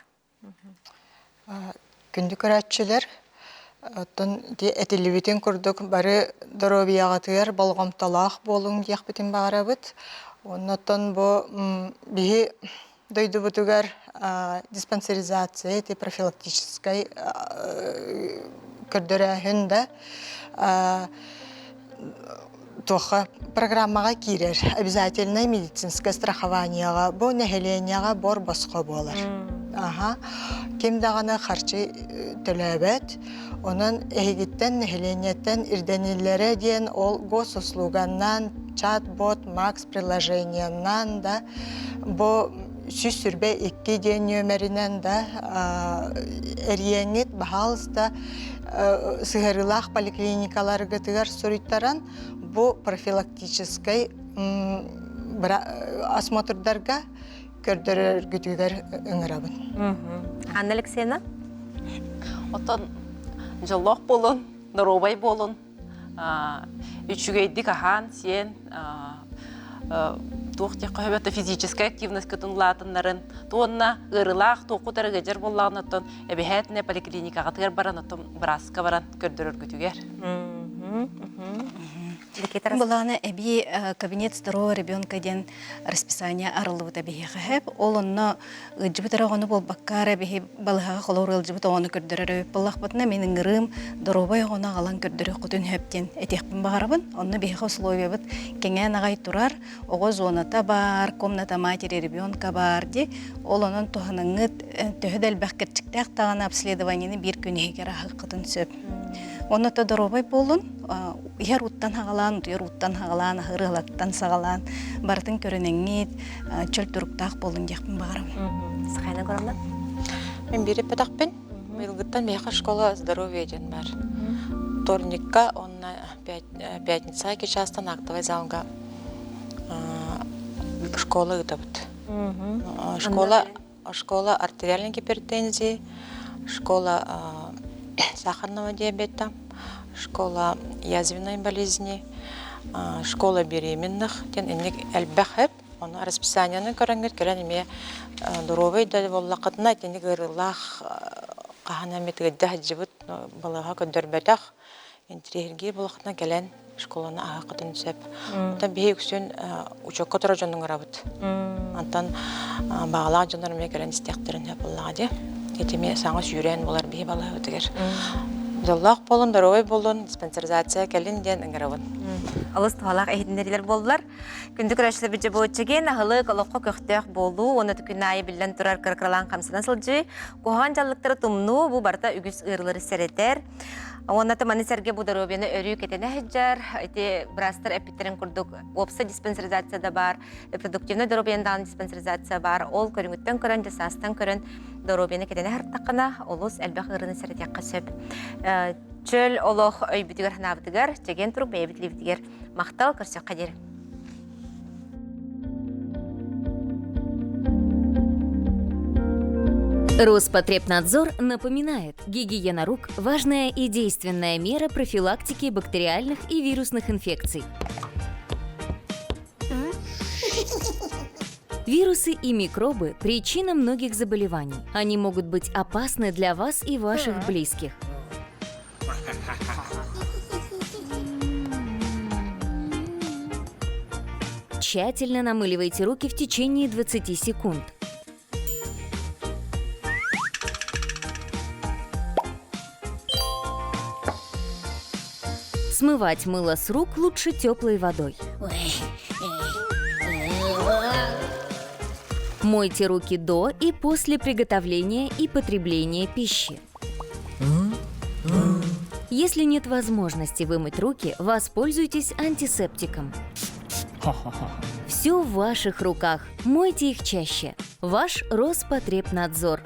Күндү көрөөччүлэр, оттон ити этиллибитин курдук бары доруобуйаҕытыгар болҕомтолоох буолуҥ диэхпитин баҕарабыт. Уонна оттон бу биһи дойдубутугар диспансеризация ити профилактическай көрдөрөөһүн да туохха программаҕа киирэр обязательнай медицинское страхованиеҕа бу нэһилиэнньэҕэ бор босхо буолар. Аха. Ким даҕаны харчы төлөөбөт. Онон эһигиттэн нэһилиэнньэттэн ирдэниллэрэ диэн ол госуслуганнан, чат-бот, Макс приложениеннан да бу 122 диэн нүөмэринэн да эрийэҥҥит, баһаалыста сыһыарыылаах поликлиникаларгытыгар суруйтаран бу профилактическай осмотрдарга көрдөрөргүтүгэр ыҥырабын. Анна Алексеевна? Оттон дьоллоох буолун, доруобай буолун, үчүгэйдик аһаан, сиэн, туох диэххэ сөбө физическай активность улаатыннарын уонна ыарыылаах туоххут эрэ ыалдьар буоллаҕына оттон эбэһээтинэ поликлиникаҕытыгар баран оттон бырааска баран көрдөрөргүтүгэр Былаана эбии кабинет здорового ребенка диэн расписание арыллыбыта биһиэхэ сөп. Ол онно ыалдьыбыт эрэ оҕону буолбакка эрэ биһи балыһаҕа холобур ыалдьыбыт оҕону көрдөрөр эбит буоллахпытына мин ыҥырыым доруобай оҕону аҕалан көрдөрүөххүтүн сөп диэн этиэхпин баҕарабын. Онно биһиэхэ условиябыт кэҥээн аҕай турар. Оҕо зоната баар, комната матери ребенка баар дии. Ол онон туһанаҥҥыт төһө да элбэх кэрчиктээх даҕаны обследованиены биир күн иһигэр аһыаххытын сөп. Онно то доруобай буолун, иһэр ууттан хаҕалаан, утуйар ууттан хаҕалаан, аһыыр ыалаттан саҕалаан, барытын көрүнэҥҥит, чөл туруктаах буолун диэхпин баҕарабын. Сахайна Горовна? Мин биир эппэтэхпин. Быйылгыттан миэхэ школа здоровья диэн бар. Вторникка уонна пятница чаастан актовай залга школа ыытабыт. Школа школа артериальной гипертензии, школа сахарного диабета, школа язвенной болезни, школа беременных диэн инник элбэх эп. Ону расписаниены көрөҥҥүт кэлэн эмиэ доруобай да буоллаххытына итинник ыарыылаах хаһан эмит ыалдьа сылдьыбыт балыыһа көрдөрбөтөх интириэһиргиир буоллаххытына кэлэн школаны аһыаххытын сөп. Онтон биһи үксүн учуокка турар дьону ыҥырабыт. Онтон баҕалаах дьоннор эмиэ кэлэн истиэхтэрин сөп буоллаҕа дии. Ити эмиэ саҥа сүүрээн буолар биһи балыыһабытыгар. Дьоллоох буолун, доруобай буолун, диспансеризация кэлин диэн ыҥырабын. Олус туһалаах иһитиннэриилэр буоллар. Күндү көрөөччүлэр дьэ буоччагин аһылык олоххо көхтөөх буолуу уонна күн аайы биллэн турар кыракыралаан хамсана сылдьыы, куһаҕан дьаллыктары тумнуу бу барыта үгүс ыарыылары сэрэтэр. Уонна маны сэргэ бу доруобуйаны өрүү кэтэнэ сылдьар. Ити быраастар эппиттэрин курдук уопсай диспансеризация да баар, репродуктивнай доруобуйаны даҕаны диспансеризация баар. Ол көрүҥүттэн көрөн, дьэ көрөн доруобуйаны кэтэнэ сырыттаххына, олус элбэх ыарыыны сэрэтиэххэ сөп. Чөл олох өйбүтүгэр санаабытыгар, чэгиэн турук бэйэбит илиибитигэр махтал көрсөххө диэри. Роспотребнадзор напоминает, гигиена рук – важная и действенная мера профилактики бактериальных и вирусных инфекций. Вирусы и микробы – причина многих заболеваний. Они могут быть опасны для вас и ваших близких. Тщательно намыливайте руки в течение 20 секунд. Смывать мыло с рук лучше теплой водой. Мойте руки до и после приготовления и потребления пищи. Если нет возможности вымыть руки, воспользуйтесь антисептиком. Все в ваших руках. Мойте их чаще. Ваш Роспотребнадзор.